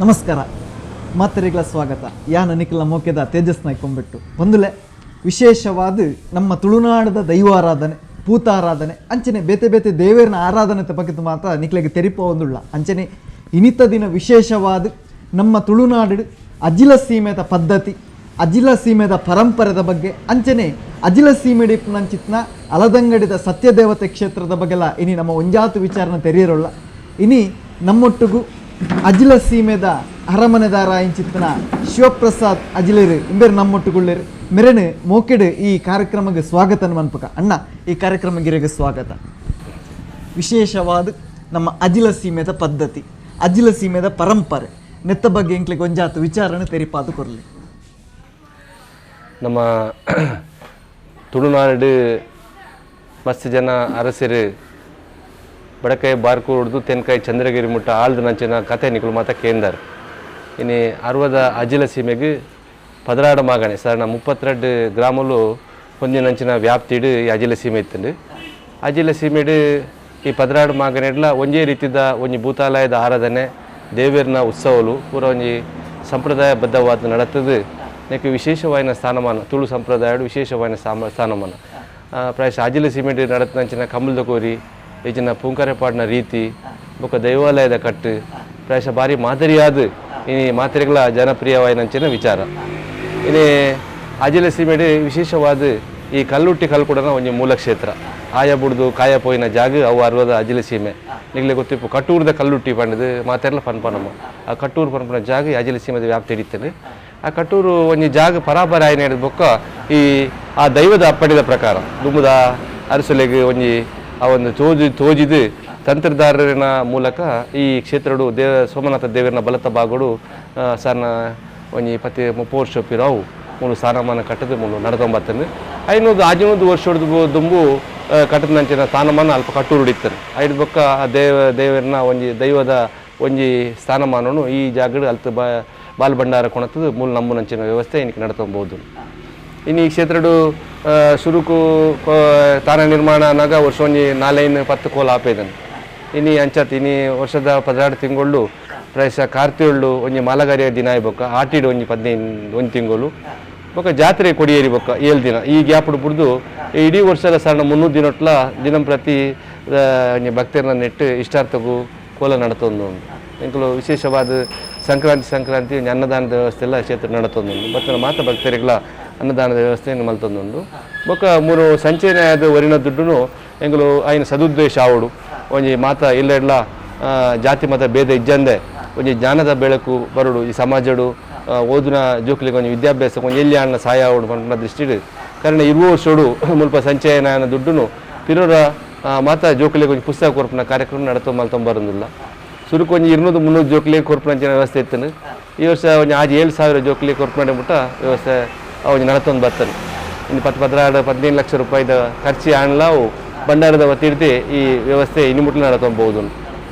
ನಮಸ್ಕಾರ ಮಾತರಿಗಳ ಸ್ವಾಗತ. ಯಾನ ನಿಖಿಲ ಮೋಕೆದ ತೇಜಸ್ ನಾಯ್ಕ ಕೊಂಬೆಟ್ಟು. ಒಂದುಲೆ ವಿಶೇಷವಾದ ನಮ್ಮ ತುಳುನಾಡದ ದೈವಾರಾಧನೆ, ಪೂತಾರಾಧನೆ, ಅಂಚನೆ ಬೇತೆ ಬೇತೆ ದೇವರನ ಆರಾಧನೆ ಬಗ್ಗೆ ಮಾತ್ರ ನಿಕ್ಲೆಗೆ ತೆರಿಪ ಒಂದುಳ್ಳ. ಅಂಚನೆ ಇನಿತ ದಿನ ವಿಶೇಷವಾದ ನಮ್ಮ ತುಳುನಾಡು ಅಜಿಲ ಸೀಮೆದ ಪದ್ಧತಿ, ಅಜಿಲ ಸೀಮೆದ ಪರಂಪರೆದ ಬಗ್ಗೆ, ಅಂಚನೆ ಅಜಿಲ ಸೀಮೆಡಿಪ್ಪುನಂಚಿತ್ನ ಅಲದಂಗಡಿದ ಸತ್ಯದೇವತೆ ಕ್ಷೇತ್ರದ ಬಗ್ಗೆಲ್ಲ ಇನಿ ನಮ್ಮ ಒಂಜಾತು ವಿಚಾರನ ತೆರಿಯರೋಲ್ಲ. ಇನಿ ನಮ್ಮೊಟ್ಟಿಗೂ ಅಜಿಲ ಸೀಮೆದ ಅರಮನೆದಾರ ಇಂಚಿತ್ನ ಶಿವಪ್ರಸಾದ್ ಅಜಿಲೇರು ಇಂಬೇರು ನಮ್ಮೊಟ್ಟುಗುಳ್ಳೇರು. ಮೆರೆನು ಮೋಕೆಡು ಈ ಕಾರ್ಯಕ್ರಮಕ್ಕೆ ಸ್ವಾಗತ ಮನ್ಪಕ. ಅಣ್ಣ, ಈ ಕಾರ್ಯಕ್ರಮಗಿರಿಗೆ ಸ್ವಾಗತ. ವಿಶೇಷವಾದ ನಮ್ಮ ಅಜಿಲ ಸೀಮೆದ ಪದ್ಧತಿ, ಅಜಿಲ ಸೀಮೆದ ಪರಂಪರೆ ನೆತ್ತ ಬಗ್ಗೆ ಎಂಕ್ಲೆಗ್ ಒಂಜಾತು ವಿಚಾರನ ತೆರಿಪಾದು ಕೊರ್ಲಿ. ನಮ್ಮ ತುಳುನಾಡು ಮಸ್ತ್ ಜನ ಅರಸರು ಬಡಕಾಯಿ ಬಾರ್ಕೂರ್ದು ತೆನ್ಕಾಯಿ ಚಂದ್ರಗಿರಿ ಮುಟ್ಟ ಆಳ್ದ ನಂಚಿನ ಕತೆ ನಿಕುಲು ಮಾತ ಕೇಂದರ್. ಇನಿ ಅರ್ವದ ಅಜಿಲ ಸೀಮೆಗೆ ಪದರಾಡ ಮಾಗಣೆ ಸಾಧಾರಣ 32 ಗ್ರಾಮಲು ಹೊಂದಿನಂಚಿನ ವ್ಯಾಪ್ತಿಡು ಈ ಅಜಿಲ ಸೀಮೆ ಇತ್ತಂಡು. ಅಜಿಲ ಸೀಮೆಡು ಈ ಪದರಾಡು ಮಾಗಣೆಡ್ಲ ಒಂಜೇ ರೀತಿದ ಒಂಜಿ ಭೂತಾಲಯದ ಆರಾಧನೆ, ದೇವೇರ್ನ ಉತ್ಸವಲು ಪೂರ ಒಂಜಿ ಸಂಪ್ರದಾಯಬದ್ಧವಾದ ನಡತದು. ನೆಕ್ ವಿಶೇಷವಾಯಿನ ಸ್ಥಾನಮಾನ, ತುಳು ಸಂಪ್ರದಾಯಡು ವಿಶೇಷವಾಯಿನ ಸ್ಥಾನಮಾನ. ಪ್ರಾಯಶಃ ಅಜಿಲ ಸೀಮೆಡು ನಡತನಂಚಿನ ಕಮಲ್ದ ಕೋರಿ, ಈಚಿನ ಪೂಂಕರೆಪಾಡಿನ ರೀತಿ ಬೊಕ್ಕ ದೈವಾಲಯದ ಕಟ್ಟು ಪ್ರಾಯಶಃ ಭಾರಿ ಮಾದರಿಯಾದ ಇನಿ ಮಾತ್ರೆಗಳ ಜನಪ್ರಿಯವಾಯಿನಂಚಿನ ವಿಚಾರ. ಇನಿ ಅಜಿಲ ಸೀಮೆಡು ವಿಶೇಷವಾದ ಈ ಕಲ್ಲುಟ್ಟಿ ಕಲ್ಕುಡನ ಒಂಜಿ ಮೂಲ ಕ್ಷೇತ್ರ. ಆಯ ಬುಡ್ದು ಕಾಯ ಪೋಯಿನ ಜಾಗ ಅವು ಅರ್ವದ ಅಜಿಲ ಸೀಮೆ. ನಿಗ್ಲೆ ಗೊತ್ತಿಪ್ಪು ಕಟ್ಟೂರ್ದ ಕಲ್ಲುಟ್ಟಿ ಪಂಡದು ಮಾತೆರ್ಲ ಪನ್ಪನಮ್ಮ. ಆ ಕಟ್ಟೂರು ಪನ್ಪನ ಜಾಗ ಈ ಅಜಿಲ ಸೀಮೆದ ವ್ಯಾಪ್ತಿ ಹಿಡಿತದೆ. ಆ ಕಟ್ಟೂರು ಒಂಜಿ ಜಾಗ ಪರಾಪರ ಆಯ್ನ ಹಿಡಿದ ಬೊಕ್ಕ ಈ ಆ ದೈವದ ಅಪ್ಪಡಿದ ಪ್ರಕಾರ ದುಂಬುದ ಅರಸುಲೆಗ್ ಒಂಜಿ ಆ ಒಂದು ತೋಜಿದು ತಂತ್ರದಾರನ ಮೂಲಕ ಈ ಕ್ಷೇತ್ರಡು ಸೋಮನಾಥ ದೇವರನ ಬಲತ ಬಾಗೋಡು ಸಣ್ಣ ಒಂಜಿ ಪತ್ತೆ 30 ವರ್ಷ ಪಿರಾವು ಮೂಲು ಸ್ಥಾನಮಾನ ಕಟ್ಟದು ಮೂಲು ನಡತೊಂಬತ್ತನ್ನು 500 600 ವರ್ಷದ ದುಂಬು ಕಟ್ಟದಂಚಿನ ಸ್ಥಾನಮಾನ ಅಲ್ಪ ಕಟ್ಟೂರು ಹಿಡಿತಾರೆ. ಐದು ಬೊಕ್ಕ ಆ ದೇವರನ ಒಂಜಿ ದೈವದ ಒಂಜಿ ಸ್ಥಾನಮಾನನು ಈ ಜಾಗಡು ಅಲ್ತ ಬಾಲ್ ಭಂಡಾರ ಕೊಣತದು ಮೂಲ ನಂಬುನಂಚಿನ ವ್ಯವಸ್ಥೆ ಇನ್ನಕ್ಕೆ ನಡತೊಂಬೋದು. ಇನ್ನು ಈ ಕ್ಷೇತ್ರಡು ಶುರುಕು ತಾನ ನಿರ್ಮಾಣ ಅನ್ನಾಗ ವರ್ಷ ಒಂಜಿ 4 10 ಕೋಲ ಆಪೇದನು. ಇನಿ ಅಂಚತ್ ಇನಿ ವರ್ಷದ 12 ತಿಂಗಳು ಪ್ರಾಯಶಃ ಕಾರ್ತಿಯೊಳ್ಳು ಒಂಜಿ ಮಾಲಗಾರಿಯ ದಿನ ಆಯ್ಬೊಕ್ಕ, ಆಟಿಡು ಒಂಜಿ 15 ಒಂದು ತಿಂಗಳು ಬೊಕ್ಕ ಜಾತ್ರೆ ಕೊಡಿಯೇರಿ ಬೊಕ್ಕ 7 ದಿನ ಈ ಗ್ಯಾಪ್ ಬಿಡ್ದು ಇಡೀ ವರ್ಷದ ಸಾಧಾರಣ 300 ದಿನೊಟ್ಲ ದಿನಂಪ್ರತಿ ಒಂಜಿ ಭಕ್ತರನ್ನ ನೆಟ್ಟು ಇಷ್ಟಾರ್ಥಗೂ ಕೋಲ ನಡತೊಂದು. ಎಂಕುಲು ವಿಶೇಷವಾದ ಸಂಕ್ರಾಂತಿ ಒಂಜಿ ಅನ್ನದಾನದ ವ್ಯವಸ್ಥೆ ಎಲ್ಲ ಕ್ಷೇತ್ರ ನಡತೊಂದು. ಬತ್ತನ ಮಾತ ಭಕ್ತರಿಗಳ ಅನ್ನದಾನದ ವ್ಯವಸ್ಥೆಯನ್ನು ಮಲ್ತೊಂದುಂಡು. ಬೊಕ್ಕ ಮೂರು ಸಂಚಯನ ಒರಿನ ದುಡ್ಡುನು ಎಂಕುಲು ಆಯ್ನ ಸದುದ್ದೇಶ ಆವಡು ಒಂಜಿ ಮಾತ ಇಲ್ಲೆಡ್ಲ ಜಾತಿ ಮತ ಭೇದ ಇಜ್ಜಂದೆ ಒಂಜಿ ಜ್ಞಾನದ ಬೆಳಕು ಬರಡು ಈ ಸಮಾಜಡು ಓದುನ ಜೋಕ್ಲಿಗೆ ಒಂಜಿ ವಿದ್ಯಾಭ್ಯಾಸ ಒಂಜಿ ಎಲ್ಲಿ ಅಣ್ಣ ಸಹಾಯ ಆವಡು ಪನ್ಪುನ ದೃಷ್ಟಿಡು. ಕಾರಣ 20 ವರ್ಷಡು ಮುಲ್ಪ ಸಂಚಯನ ದುಡ್ಡುನು ಪಿರೋರ ಮಾತ ಜೋಕ್ಲಿಗೆ ಒಂಜಿ ಪುಸ್ತಕ ಕೊರ್ಪುನ ಕಾರ್ಯಕ್ರಮ ನಡತೊ ಮಲ್ತೊಂಬರೊಂದುಲ್ಲ. ಸುರುಕು ಒಂಜಿ 200-300 ಜೋಕ್ಲಿಗೆ ಕೊರ್ಪುನಂಚಿನ ವ್ಯವಸ್ಥೆ ಇತ್ತನು. ಈ ವರ್ಷ ಒಂಜಿ 6-7 ಸಾವಿರ ಜೋಕ್ಲಿಗೆ ಕೊರ್ಪುನ ಮುಟ್ಟ ವ್ಯವಸ್ಥೆ ಒಂಜಿ ನಡತೊಂದು ಬರ್ತಾನೆ. ಇನ್ನು 10, 15 ಲಕ್ಷ ರೂಪಾಯಿದ ಖರ್ಚು ಆಣ್ಲ ಅವು ಭಂಡಾರದ ವತಿಡ್ದು ಈ ವ್ಯವಸ್ಥೆ ಇನ್ನು ಮುಟ್ಲ ನಡತೊಂಬಹುದು.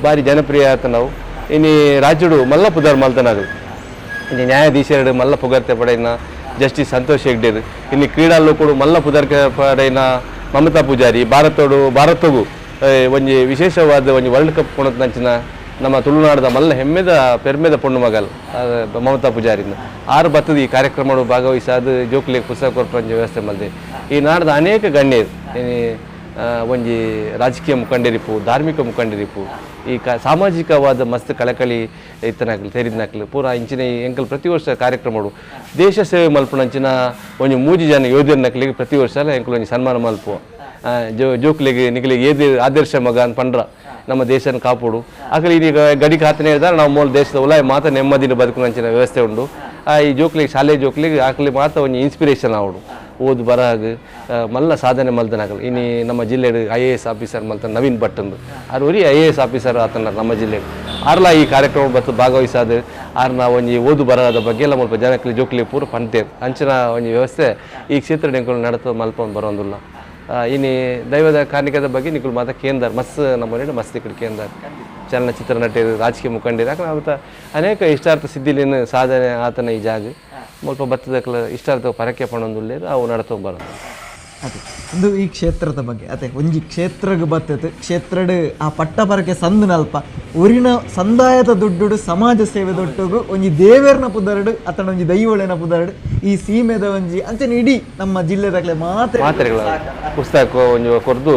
ಭಾರಿ ಜನಪ್ರಿಯ ಆತ ನಾವು. ಇನ್ನು ರಾಜ್ಯಡು ಮಲ್ಲ ಪುದಾರ್ ಮಲ್ತನಾಗಲು ಇನ್ನು ನ್ಯಾಯಾಧೀಶರು ಮಲ್ಲ ಪುಗರ್ತೆ ಪಡೆಯಿನ ಜಸ್ಟಿಸ್ ಸಂತೋಷ್ ಹೆಗ್ಡೇರು, ಇನ್ನು ಕ್ರೀಡಾಲು ಕೂಡ ಮಲ್ಲ ಪುದರ್ಕೆ ಪಡೆಯಿನ ಮಮತಾ ಪೂಜಾರಿ, ಭಾರತಗೂ ಒಂಜಿ ವಿಶೇಷವಾದ ಒಂಜಿ ವರ್ಲ್ಡ್ ಕಪ್ ಕೊಣತನಂಚಿನ ನಮ್ಮ ತುಳುನಾಡದ ಮಲ್ಲ ಹೆಮ್ಮೆದ ಪೆರ್ಮೆದ ಪೊಣ್ಣು ಮಗಲ್ ಮಮತಾ ಪೂಜಾರಿನ ಆರು ಬತ್ತದ ಈ ಕಾರ್ಯಕ್ರಮ ಭಾಗವಹಿಸಾದ ಜೋಕ್ಲಿಗೆ ಪುಸ್ತಕ ಕೊರ್ಪಂಜಿ ವ್ಯವಸ್ಥೆ ಮಲ್ದೆ. ಈ ನಾಡದ ಅನೇಕ ಗಣ್ಯರು ಒಂಜಿ ರಾಜಕೀಯ ಮುಖಂಡರಿಪು, ಧಾರ್ಮಿಕ ಮುಖಂಡರಿಪು, ಈ ಸಾಮಾಜಿಕವಾದ ಮಸ್ತ್ ಕಳಕಳಿ ಇತ್ತನಾಕ್ಲು ತೆರಿದ್ನಾಕ್ಲು ಪೂರ ಇಂಚಿನ ಎಂಕಲ್ ಪ್ರತಿ ವರ್ಷ ಕಾರ್ಯಕ್ರಮಡು ದೇಶ ಸೇವೆ ಮಲ್ಪುನಂಚಿನ ಒಂಜಿ 3 ಜನ ಯೋಧರನಕ್ಲಿಗೆ ಪ್ರತಿ ವರ್ಷ ಎಂಕಲ್ ಒಂಜಿ ಸನ್ಮಾನ ಮಲ್ಪುವ. ಜೋಕ್ಲಿಗೆ ನಿಕ್ಲಿಗೆ ಏದು ಆದರ್ಶ ಮಗ ಅಂತ ಪಂಡ್ರ ನಮ್ಮ ದೇಶನ ಕಾಪುಡು ಅಕಲಿ ಈಗ ಗಡಿ ಕಾತನೆ ಹೇಳ್ತಾರೆ ನಾವು ಮೂಲ ದೇಶದ ಉಲಾಯ ಮಾತ ನೆಮ್ಮದಿನ ಬದುಕುನಂಚಿನ ವ್ಯವಸ್ಥೆ ಉಂಡು. ಈ ಜೋಕ್ಲಿಗೆ ಶಾಲೆ ಜೋಕ್ಲಿಗೆ ಆಕಲಿ ಮಾತ ಒಂಜಿ ಇನ್ಸ್ಪಿರೇಷನ್ ಆವಡು ಓದು ಬರಹಾಗ ಮಲ್ಲ ಸಾಧನೆ ಮಲ್ತನಾಗಲು. ಇನಿ ನಮ್ಮ ಜಿಲ್ಲೆಡು IAS officer ಮಲ್ತ ನವೀನ್ ಭಟ್ ಅಂದು ಆರು ಒರಿ IAS officer ಆತನ ನಮ್ಮ ಜಿಲ್ಲೆ ಆರ್ಲ ಈ ಕಾರ್ಯಕ್ರಮ ಬತ್ತು ಭಾಗವಹಿಸಾದ ಆರ್ನ ಒಂಜಿ ಓದು ಬರಹದ ಬಗ್ಗೆ ಎಲ್ಲ ಮುಲ್ಪ ಜನಕ್ಲಿ ಜೋಕ್ಲಿ ಪೂರ ಪಂತೇರು ಅಂಚಿನ ಒಂಜಿ ವ್ಯವಸ್ಥೆ ಈ ಕ್ಷೇತ್ರ ನಡತ ಮಲ್ಪೊಂದು ಬರೋಂದುಲ್ಲ. ಇನಿ ದೈವದ ಕಾರ್ಣಿಕದ ಬಗ್ಗೆ ನಿಕುಲು ಮಾತ ಕೇಂದ್ರ ಮಸ್ತ್ ನಮ್ಮ ಮಸ್ತ್ ಇಕ್ಕಡೆ ಕೇಂದ್ರ ಚಲನಚಿತ್ರ ನಟರು ರಾಜಕೀಯ ಮುಖಂಡರು ಯಾಕಂದ್ರೆ ಅನೇಕ ಇಷ್ಟಾರ್ಥ ಸಿದ್ಧಿಲಿನ ಸಾಧನೆ ಆತನ ಈ ಜಾಗ ಮುಲ್ಪ ಬತ್ತದಕ್ಲ ಇಷ್ಟಾರ್ಥ ಪರಕೆ ಪಣೊಂದುಲ್ಲೇರು ಅವು ನಡತೊಂದು ಬರೋದು. ಅದೇ ಒಂದು ಈ ಕ್ಷೇತ್ರದ ಬಗ್ಗೆ ಅದೇ ಒಂಜಿ ಕ್ಷೇತ್ರಗ್ ಬತ್ತದು ಕ್ಷೇತ್ರಡ್ ಆ ಪಟ್ಟ ಪರಕೆ ಸಂದನಲ್ಪ ಊರಿನ ಸಂದಾಯದ ದುಡ್ಡು ಸಮಾಜ ಸೇವೆ ದೊಟ್ಟುಗು ಒಂಜಿ ದೇವೆರ್ನ ಪುದರ್ಡು ಅತನ ಒಂಜಿ ದೈವಳೆನ ಪುದರ್ಡು ಈ ಸೀಮೆದ ಒಂಜಿ ಅಂಚನೆ ಇಡೀ ನಮ್ಮ ಜಿಲ್ಲೆದಾಗಲೇ ಮಾತ್ರ ಮಾತ್ರೆಗಳ ಪುಸ್ತಕ ಒಂಜಿ ಕೊರ್ದು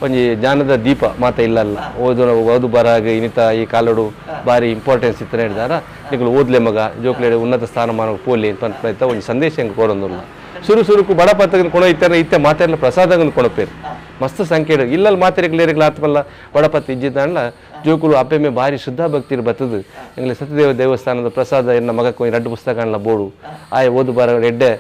ಒಂಜಿ ಜ್ಞಾನದ ದೀಪ ಮಾತ ಇಲ್ಲಲ್ಲ ಓದು ಓದು ಬರಾಗ ಇನ್ನಿತ ಈ ಕಾಲಡು ಬಾರಿ ಇಂಪಾರ್ಟೆನ್ಸ್ ಇತ್ತನೇ ಹಿಡ್ದಾರ ನಿಕುಲು ಓದ್ಲೆ ಮಗ ಜೋಕ್ಲೇಡು ಉನ್ನತ ಸ್ಥಾನಮಾನ ಪೋಲಿ ಅಂತ ಒಂಜಿ ಸಂದೇಶ ಹೆಂಗೆ ಕೊಡೊಂದುಲ್ಲ ಸುರು ಸುರುಕು ಬಡ ಪತ್ತಗನ ಕೊಣ ಇತ್ತಾರೆ ಇತ್ತೆ ಮಾತೆಲ್ಲ ಪ್ರಸಾದಗನ ಕೊಣಪೇರು ಮಸ್ತ್ ಸಂಖ್ಯೆ ಇಲ್ಲಲ್ಲಿ ಮಾತೆರೆಗ್ಲೇರಿಗ್ಲ ಆತ್ಮಲ್ಲ ಬಡಪತ್ತು ಇಜ್ಜಿದ್ದಾಂಡ್ಲ ಜೋಕುಲು ಅಪ್ಪೆಮ್ಮೆ ಭಾರಿ ಶುದ್ಧ ಭಕ್ತಿರು ಬತ್ತದು ಎಂಗ್ಲೆ ಸತ್ಯದೇವ ದೇವಸ್ಥಾನದ ಪ್ರಸಾದ ಎನ್ನ ಮಗಕ್ಕೆ ಒಂಜಿ ರಡ್ಡು ಪುಸ್ತಕ ಅಂಡ್ಲ ಬೋಡು ಆಯ್ ಓದು ಬರ ಎಡ್ಡೆ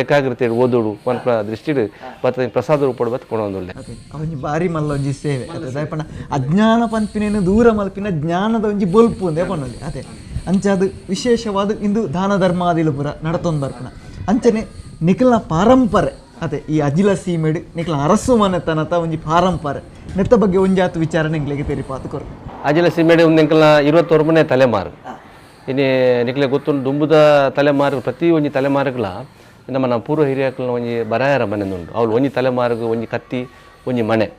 ಏಕಾಗ್ರತೆ ಓದುಡು ಪನ್ಪುನ ದೃಷ್ಟಿಡ್ ಬತ್ತ ಪ್ರಸಾದ ರೂಪಡು ಬತ್ತು ಕೊಣೊಂದುಲ್ಲೆ. ಅದೇ ಒಂಜಿ ಬಾರಿ ಮಲ್ಲ ಒಂಜಿ ಸೇವೆ ಅದೇ ದಾಯಪಂಡ ಅಜ್ಞಾನ ಪನ್ಪಿನೇನು ದೂರ ಮಲ್ಪಿನ ಜ್ಞಾನದ ಒಂಜಿ ಬೊಲ್ಪು ಅಂದೇ ಪನ್ನೊಲಿ. ಅದೇ ಅಂಚೆ ಅದು ವಿಶೇಷವಾದ ಇಂದು ದಾನ ಧರ್ಮಾದಿಲು ಪೂರ ನಡತೊಂದು ಬರ್ಪುನ ಅಂಚನೆ ನಿಖಲ ಪಾರಂಪರೆ ಅದೇ ಈ ಅಜಿಲ ಸೀಮೆಡ್ ನಿಖಲ ಅರಸು ಮನೆತನತ ಒಂಜಿ ಪಾರಂಪರೆ ನೆತ್ತ ಬಗ್ಗೆ ಒಂಜಾತು ವಿಚಾರಣೆ ಎಂಕ್ಲೆಗ್ ತೆರಿಪಾತು ಕೊರು. ಅಜಿಲ ಸೀಮೆಡ್ ಒಂದು ಎಂಕಲ್ನ 21ನೇ ತಲೆಮಾರು ಇನ್ನು ನಿಖಲೆ ಗೊತ್ತುಂಡು ದುಂಬುದ ತಲೆಮಾರು ಪ್ರತಿ ಒಂಜಿ ತಲೆಮಾರುಗಳ ನಮ್ಮ ನಮ್ಮ ಪೂರ್ವ ಹಿರಿಯಾಕಲ್ನ ಒಂಜಿ ಬರಾಯರ ಮನೆದುಂಡು ಅವಳು ಒಂಜಿ ತಲೆಮಾರುಗು ಒಂಜಿ ಕತ್ತಿ ಒಂಜಿ ಮನೆ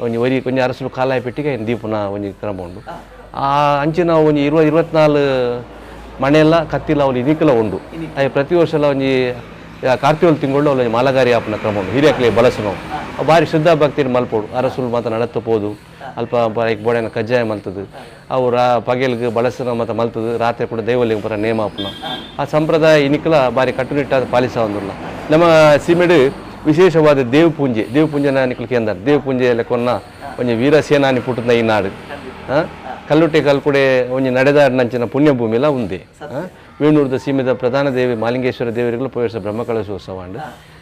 ಒಂಜಿ ಒರಿ ಒಂಜಿ ಅರಸುಲು ಕಾಲಾಯ ಪೆಟ್ಟಿಗೆ ದೀಪುನ ಒಂಜಿ ಕ್ರಮ ಉಂಡು. ಆ ಅಂಚಿನ ಒಂಜಿ 24 ಮನೆಯೆಲ್ಲ ಕತ್ತಿಲ ಅವಳು ಇದಕ್ಕೆಲ್ಲ ಉಂಡು. ಅಯ್ಯ ಪ್ರತಿ ವರ್ಷ ಒಂಜಿ ಕಾರ್ತಿಯೋಳು ತಿಂಗಳು ಅವಳು ಮಾಲಗಾರಿ ಆಪನ ಕ್ರಮ ಉಂಡು ಹಿರಿಯಕ್ಲೆ ಬಳಸನು ಭಾರಿ ಶ್ರದ್ಧಾ ಭಕ್ತಿರು ಮಲ್ಪೋಡು ಅರಸುಲು ಮಾತ್ರ ನಡತ್ತ ಪೋದು ಅಲ್ಪ ಬೋಡೆನ ಕಜ್ಜಾಯ ಮಲ್ತದು ಅವು ಪಗೆಲ್ಗೆ ಬಳಸನ ಮತ್ತು ಮಲ್ತದು ರಾತ್ರಿ ಕೂಡ ದೈವಲಿಂಗ ಪುರ ನೇಮ ಆಪುನ ಆ ಸಂಪ್ರದಾಯ ಇನಿಕಲ ಭಾರಿ ಕಟ್ಟುನಿಟ್ಟಾದ ಪಾಲಿಸ ಒಂದುಲ್ಲ. ನಮ್ಮ ಸೀಮೆಡು ವಿಶೇಷವಾದ ದೇವ ಪೂಂಜೆ ದೇವ ಪೂಂಜೆನ ನಿಕಲ್ ಕೇಂದ್ರ ದೇವ ಪೂಂಜೆ ಲೆಕ್ಕೊನ್ನ ಒಂಜಿ ವೀರ ಸೇನಾನಿ ಪುಟ್ಟದ ಈ ನಾಡು ಕಲ್ಲುಟ್ಟೆ ಕಲ್ಕುಡೆ ಒಂಜಿ ನಡೆದಾಡಿನಂಚಿನ ಪುಣ್ಯಭೂಮಿಲ ಉಂದೆ. ವೇಣೂರದ ಸೀಮೆದ ಪ್ರಧಾನ ದೇವಿ ಮಾಲಿಂಗೇಶ್ವರ ದೇವರಿಗಳು ಪೋಯರ್ಸ ಬ್ರಹ್ಮಕಲಶೋತ್ಸವ ಅಂಡು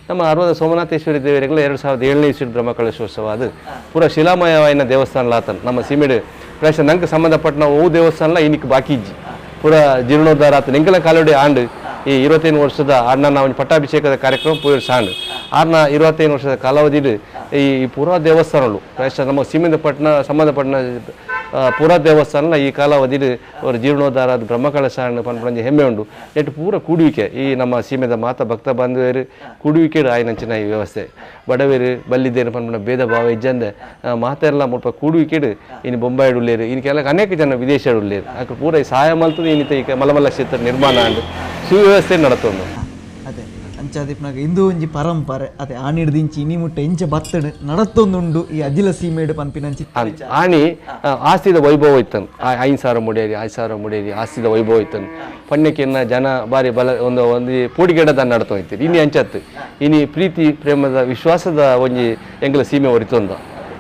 ನಮ್ಮ ಅರ್ವದ ಸೋಮನಾಥೇಶ್ವರಿ ದೇವರಿಗಳು 2007ನೇ ಇಸ್ವಿ ಬ್ರಹ್ಮಕಲಶೋತ್ಸವ ಅದು ಪೂರ ಶಿಲಾಮಯವಾಯಿನ ದೇವಸ್ಥಾನ ಲಾತನ್ ನಮ್ಮ ಸೀಮೆಡು ಪ್ರಾಯಶಃ ನಂಗೆ ಸಂಬಂಧಪಟ್ಟ ಓ ದೇವಸ್ಥಾನ ಇನ್ನಿಕ್ ಬಾಕಿ ಇಜ್ಜಿ ಪೂರ ಜೀರ್ಣೋದ್ಧಾರ ಆತ ನಿಂಕಲ ಕಾಲೋಡಿ ಆಂಡು ಈ 25 ವರ್ಷದ ಆರ್ನ ಒಂದು ಪಟ್ಟಾಭಿಷೇಕದ ಕಾರ್ಯಕ್ರಮ ಪೂರ್ಸ ಆಂಡು ಆರ್ನ 25 ವರ್ಷದ ಕಾಲಾವಧಿಡು ಈ ಪೂರಾ ದೇವಸ್ಥಾನಗಳು ಪ್ರಾಯಶಃ ನಮ್ಮ ಸೀಮೆದ ಪಟ್ಟಣ ಸಂಬಂಧಪಟ್ಟಣ ಪೂರಾ ದೇವಸ್ಥಾನ ಈ ಕಾಲಾವಧಿಡು ಅವರ ಜೀರ್ಣೋದ್ಧಾರ ಅದು ಬ್ರಹ್ಮಕಲಶ ಪನ್ಪುನಂಜಿ ಹೆಮ್ಮೆ ಉಂಡು ನೆಟ್ಟು ಪೂರ ಕೂಡುವಿಕೆ ಈ ನಮ್ಮ ಸೀಮೆದ ಮಾತ ಭಕ್ತ ಬಾಂಧವ್ಯರು ಕೂಡುವಿಕೆ ಆಯ್ನಂಚಿನ ಈ ವ್ಯವಸ್ಥೆ ಬಡವೇರು ಬಲ್ಲಿದ್ದೇರು ಪನ್ಪುನ ಭೇದ ಭಾವ ಇಜ್ಜಂದೆ ಮಾತೆಲ್ಲ ಮುಲ್ಪ ಕೂಡುವಿಕೆಡು ಇನ್ನು ಬೊಂಬಾಯಿಡು ಉಳ್ಳೇರು ಇನ್ನು ಕೆಲ ಅನೇಕ ಜನ ವಿದೇಶಡು ಉಳ್ಳೇರು ಅక్కడ ಪೂರ ಈ ಸಹಾಯ ಮಲ್ತದೆ ಇನ್ನಿತ ಈ ಮಲಮಲ್ಲ ಕ್ಷೇತ್ರ ನಿರ್ಮಾಣ ಅಂಡು ಸುವ್ಯವಸ್ಥೆ ನಡತೊಂದು. ಅದೇ ಅಂಚಾದಿಪ್ನಾಗ ಇಂದು ಒಂಜಿ ಪರಂಪರೆ ಅದೇ ಆಣಿಡ್ದಿಂಚಿ ಇನಿ ಮುಟ್ಟ ಇಂಚ ಬತ್ತಡು ನಡತೊಂದುಂಡು ಈ ಅಜಿಲ ಸೀಮೆಡು ಪನ್ಪಿನಂಚಿ ಆಣಿ ಆಸ್ತಿದ ವೈಭವ ಇತ್ತನು 5,000 ಮುಡೇರಿ 5,000 ಮುಡೇರಿ ಆಸ್ತಿದ ವೈಭವ ಇತ್ತನು ಪಣ್ಯಕ್ಕೆನ್ನ ಜನ ಬಾರಿ ಬಲ ಒಂದು ಒಂದು ಪೂಡಿಗೆಡದ ನಡತೊ ಇತ್ತು ಇನಿ ಅಂಚತ್ತು ಇನಿ ಪ್ರೀತಿ ಪ್ರೇಮದ ವಿಶ್ವಾಸದ ಒಂಜಿ ಎಂಗಲ ಸೀಮೆ ಒರಿತೊಂದ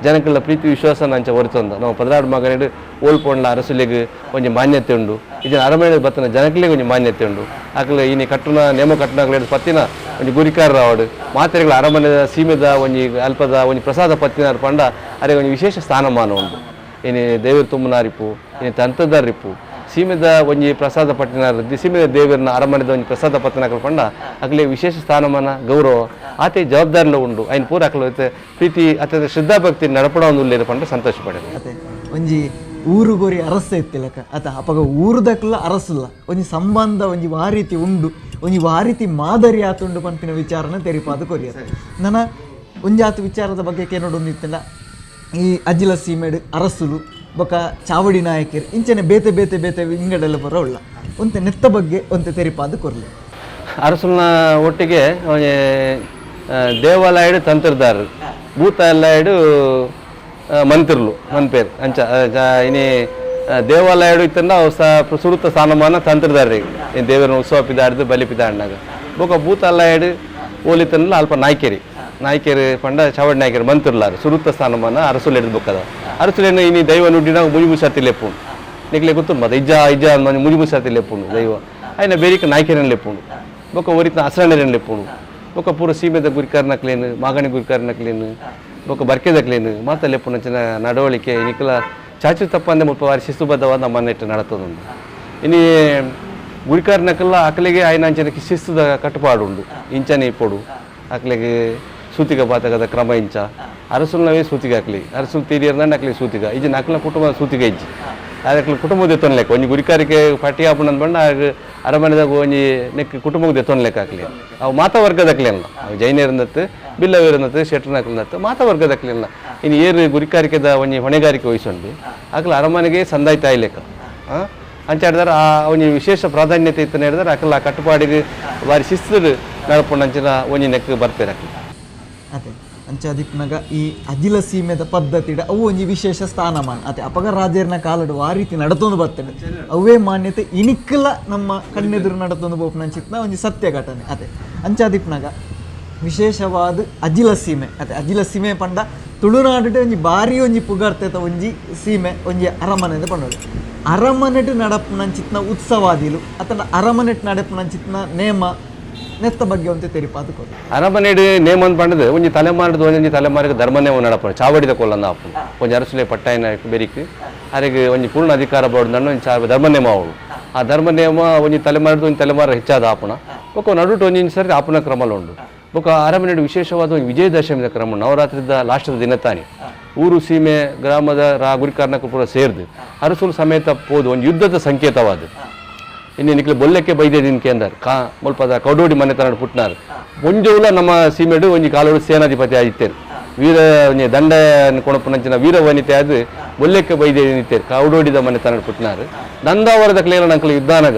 ಜನಕ್ಕೆಲ್ಲ ಪ್ರೀತಿ ವಿಶ್ವಾಸನ ಅಂಚ ಒರಿತೊಂದ ನಾವು 16 ಮಗನೇಡು ಓಲ್ಪೊಂಡ್ಲ ಅರಸುಲೆಗ್ ಒಂಜಿ ಮಾನ್ಯತೆ ಉಂಡು ಇದನ್ನ ಅರಮನೆ ಬತ್ತನ ಜನಕ್ಲೆಗ್ ಒಂಜಿ ಮಾನ್ಯತೆ ಉಂಡು ಅಕ್ಲೆ ಇನಿ ಕಟ್ಟುನ ನೇಮ ಕಟ್ಟುನ ಪತ್ತಿನ ಒಂಜಿ ಗುರಿಕಾರ ಅವಡು ಮಾತೆರೆಗಳ ಅರಮನೆದ ಸೀಮೆದ ಒಂಜಿ ಅಲ್ಪದ ಒಂಜಿ ಪ್ರಸಾದ ಪತ್ತಿನ ಪಂಡ ಅರೆ ಒಂಜಿ ವಿಶೇಷ ಸ್ಥಾನಮಾನ ಉಂಡು. ಇನಿ ದೇವರು ತುಂಬುನಾರಿಪು ಇನಿ ತಂತದಾರಿಪು ಸೀಮೆದ ಒಂಜಿ ಪ್ರಸಾದ ಪಟ್ಟಿನ ಸೀಮೆದ ದೇವರನ್ನ ಅರಮನೆದ ಒಂಜಿ ಪ್ರಸಾದ ಪತ್ತಿನ ಪಂಡ ಅಕ್ಲೆ ವಿಶೇಷ ಸ್ಥಾನಮಾನ ಗೌರವ ಆತೆ ಜವಾಬ್ದಾರಿಲ ಉಂಡು ಐನ್ ಪೂರ ಅಕ್ಲೆ ಪ್ರೀತಿ ಅತ್ಯಂತ ಶ್ರದ್ಧಾ ಭಕ್ತಿ ನಡಪಡ ಒಂದು ಉಲ್ಲೇರು ಪಂಡ ಸಂತೋಷ ಪಡೆದ. ಅದೇ ಒಂಜಿ ಊರುಗೊರಿ ಅರಸ ಇತ್ತಿಲಕ ಅತ ಅಪಗ ಊರುದಕ್ಲ ಅರಸುಲ್ಲ ಒಂಜಿ ಸಂಬಂಧ ಒಂಜಿ ವಾರೀತಿ ಉಂಡು ಒಂಜಿ ವಾರೀತಿ ಮಾದರಿ ಆತುಂಡು ಪನ್ಪಿನ ವಿಚಾರನ ತೆರಿಪಾದ ಕೊರಿಯ ನನ್ನ ಒಂಜಾತು ವಿಚಾರದ ಬಗ್ಗೆ ಕೇನೋಡೊಂದಿತ್ತಿಲ್ಲ ಈ ಅಜಿಲ ಸೀಮೆಡು ಅರಸುಲು ಬೊಕ ಚಾವಡಿ ನಾಯಕರು ಇಂಚನೆ ಬೇತೆ ಬೇತೆ ಬೇತೆ ವಿಂಗಡೆಲ್ಲ ಬರೋ ಉಳ್ಳ ಒಂತೆ ನೆತ್ತ ಬಗ್ಗೆ ಒಂತೆ ತೆರಿಪಾದ ಕೊರ್ಲಿ. ಅರಸುಲ್ನ ಒಟ್ಟಿಗೆ ದೇವಾಲಯಡು ತಂತ್ರದಾರರು ಭೂತ ಎಲ್ಲಾಯ್ಡು ಮಂತ್ರುಲು ಮನ್ಪೇರು ಅಂಚ ಇನಿ ದೇವಾಲಯಡು ಇತ್ತಂದ ಸುರುತ ಸ್ಥಾನಮಾನ ತಂತ್ರದಾರರಿಗೆ ದೇವರನ್ನ ಉತ್ಸವ ಪಿದಾಡ್ದು ಬಲಿ ಪಿದಾಡಿನಾಗ ಬೊಕ ಭೂತ ಅಲ್ಲಾಯ್ಡು ಓಲಿತಂದ್ಲ ಅಲ್ಪ ನಾಯ್ಕೇರಿ ನಾಯ್ಕೇರು ಪಂಡ ಚಾವಡಿ ನಾಯ್ಕೇರು ಮಂತ್ರುಲಾರು ಸುರುತ ಸ್ಥಾನಮಾನ ಅರಸುಲು ಹಿಡಿದು ಬೊಕ್ಕದ ಅರಸುಲೇನು ಇನಿ ದೈವ ನುಡ್ಡಿನಾಗ ಮುಜಿ ಲೆಪ್ಪುಂಡು ನಿಕ್ಲೆ ಗೊತ್ತುಂಡು ಮತ್ತೆ ಇಜ್ಜ ಇಜ್ಜ ಮುಜಿ ಮುಸಾತಿ ಲೆಪ್ಪುಂಡು ದೈವ ಆಯ್ನ ಬೇರಿಕ ನಾಯ್ಕೇರನ್ ಲೆಪ್ಪುಂಡು ಬೊಕ ಒರಿತನ ಅಸರಣೆರನ್ ಲೆಪ್ಪುಂಡು ಬೊಕ ಪೂರ ಸೀಮೆದ ಗುರಿಕಾರನಕ್ಲೇನು ಮಾಗಣಿ ಗುರಿಕಾರನಕ್ಲೇನು ಬೊಕ ಬರ್ಕೆದಕ್ಲೇನು ಮಾತ ಲೆಪ್ಪುನಂಚಿನ ನಡವಳಿಕೆ ಇನಿಕಲ ಚಾಚು ತಪ್ಪಂದೆ ಮುಲ್ಪ ವಾರಿ ಶಿಸ್ತುಬದ್ಧವಾದ ನಮ್ಮನ್ನೆಟ್ಟು ನಡತದುಂಡು. ಇನಿ ಗುರಿಕಾರನಕ್ಕೆಲ್ಲ ಅಕಲಿಗೆ ಆಯ್ನಂಚಿನ ಶಿಸ್ತುದ ಕಟ್ಟುಪಾಡು ಉಂಡು ಇಂಚನೆ ಇಪ್ಪೊಡು ಅಕ್ಲೆಗೆ ಸೂತಿಗ ಬಾತಕದ ಕ್ರಮ ಇಂಚ ಅರಸುಲ್ನವೇ ಸೂತಿಗೆ ಹಾಕ್ಲಿ ಅರಸುಲ್ ತೀರಿಯರ್ದಂಡ ಅಕ್ಲಿ ಸೂತಿಗ ಇಜ್ಜಿ ನಕಲ ಕುಟುಂಬದ ಸೂತಿಗ ಇಜ್ಜಿ ಅದಕ್ಕೆ ಕುಟುಂಬದ ಎತ್ತೊನ್ಲೆಕ್ಕ ಒಂಜಿ ಗುರಿಕಾರಿಕೆ ಪಟ್ಟಿ ಆಪುಂಡು ಅಂದ್ಬಂಡ ಅರಮನೆದಾಗ ಒಂಜಿ ನೆಕ್ ಕುಟುಂಬದ ಎತ್ತೊನ್ಲೆಕ್ಕ ಹಾಕ್ಲಿ ಅವು ಮಾತಾ ವರ್ಗದಕ್ಲೇನ ಅವು ಜೈನರಂದತ್ತು ಬಿಲ್ಲವೇರಂದತ್ತು ಶೆಟ್ರನಕ್ಲಂದತ್ತು ಮಾತಾ ವರ್ಗದಕ್ಲೇನ ಇನ್ನು ಏರು ಗುರಿಕಾರಿಕೆದ ಒಂಜಿ ಹೊಣೆಗಾರಿಕೆ ವಹಿಸೊಂಡು ಅಕ್ಲ ಅರಮನೆಗೆ ಸಂದಾಯ ತಾಯಿ ಲೆಕ್ಕ ಅಂಚಾಡಿದಾರೆ ಆ ಒಂಜಿ ವಿಶೇಷ ಪ್ರಾಧಾನ್ಯತೆ ಇತ್ತು ಹೇಳಿದ್ರೆ ಅಕಲ ಆ ಕಟ್ಟುಪಾಡಿಗೆ ಬಾರಿ ಶಿಸ್ತು ನಡಪುಂಡು ಒಂಜಿ ನೆಕ್ ಬರ್ಪೇರು ಅಕ್ಲ. ಅದೇ ಅಂಚಾದಿಪ್ಪನಾಗ ಈ ಅಜಿಲ ಸೀಮೆದ ಪದ್ಧತಿ ಅವು ಒಂಜಿ ವಿಶೇಷ ಸ್ಥಾನಮಾನ ಅದೇ ಅಪಗ ರಾಜೇರ್ನ ಕಾಲಡು ಆ ರೀತಿ ನಡತೊಂದು ಬರ್ತದೆ ಅವೇ ಮಾನ್ಯತೆ ಇನಿಕ್ಕಲ ನಮ್ಮ ಕಣ್ಣೆದುರು ನಡತೊಂದು ಬೋಪನಂಚಿತ್ನ ಒಂಜಿ ಸತ್ಯ ಘಟನೆ. ಅದೇ ಅಂಚಾದಿಪ್ಪನಾಗ ವಿಶೇಷವಾದ ಅಜಿಲ ಸೀಮೆ ಅದೇ ಅಜಿಲ ಸೀಮೆ ಪಂಡ ತುಳುನಾಡು ಒಂಜಿ ಭಾರಿ ಒಂಜಿ ಪುಗಾರ್ತೆತ ಒಂಜಿ ಸೀಮೆ ಒಂಜಿ ಅರಮನೆ ಪಂಡೋಳು ಅರಮನೆಟ್ ನಡಪುನಂಚಿತ್ನ ಉತ್ಸವಾದಿಲು ಅಥವಾ ಅರಮನೆಟ್ ನಡಪುನಂಚಿತ್ನ ನೇಮ ನೆತ್ತ ಬಗ್ಗೆ ಒಂತೆ ತೆರಿಪಾದ ಕೊಡು. ಅರಮನೆಡ್ ನೇಮ ಅಂತ ಪಂಡದು ಒಂಜಿ ತಲೆಮಾರದು ಒಂಜಿ ತಲೆಮಾರಿಗೆ ಧರ್ಮನೇ ನಡಪುನ ಚಾವಡಿದ ಕೊಲ್ಲಂದ ಆಪುಂಡು ಒಂಜಿ ಅರಸುಲೆ ಪಟ್ಟಾಯಿನ ಬೆರಿಕ್ ಅರೆಗ್ ಒಂಜಿ ಪೂರ್ಣ ಅಧಿಕಾರ ಬೋಡು ಒಂಜಿ ಧರ್ಮ ನೇಮ ಅವಳು ಆ ಧರ್ಮ ನೇಮ ಒಂಜಿ ತಲೆಮಾರದು ಒಂಜಿ ತಲೆಮಾರ ಹೆಚ್ಚಾದ ಆಪುಣ ಬೊಕ್ಕ ನಡುಟು ಒಂಜಿ ಸರಿ ಆಪುನ ಕ್ರಮಲ ಉಂಡು. ಬೊಕ್ಕ ಅರಮನೆಡ್ ವಿಶೇಷವಾದ ಒಂದು ವಿಜಯದಶಮಿದ ಕ್ರಮ ನವರಾತ್ರಿದ ಲಾಸ್ಟದ ದಿನ ತಾನೆ ಊರು ಸೀಮೆ ಗ್ರಾಮದ ರಾ ಗುರಿಕಾರನಕ ಪೂರ ಸೇರ್ದು ಅರಸುಲು ಸಮೇತ ಪೋದು ಒಂದು ಯುದ್ಧದ ಸಂಕೇತವಾದ ಇನ್ನು ನಿಕ್ಲೆ ಬೊಲ್ಲಕ್ಕೆ ಬೈದೇದಿನ ಅಂದಾರ್ ಕಾ ಮುಲ್ಪದ ಕೌಡೋಡಿ ಮನೆ ತನಡು ಪುಟ್ನಾರ್ ಒಂಜೋಲ ನಮ್ಮ ಸೀಮೆಡು ಒಂಜಿ ಕಾಲೋಡು ಸೇನಾಧಿಪತಿ ಆಯಿತ್ತೇರು ವೀರ ಒಂಜಿ ದಂಡ ಕೊಣಪುನಂಚಿನ ವೀರ ವನಿತೆ ಅದು ಬೊಲ್ಲೆಕ್ಕೆ ಬೈದೇದಿತ್ತೇರು ಕೌಡೋಡಿದ ಮನೆ ತನಡು ಪುಟ್ನಾರ್ ನಂದಾವರದ ಕ್ಲೇನ ನಂಕಲು ಯುದ್ಧಾನಗ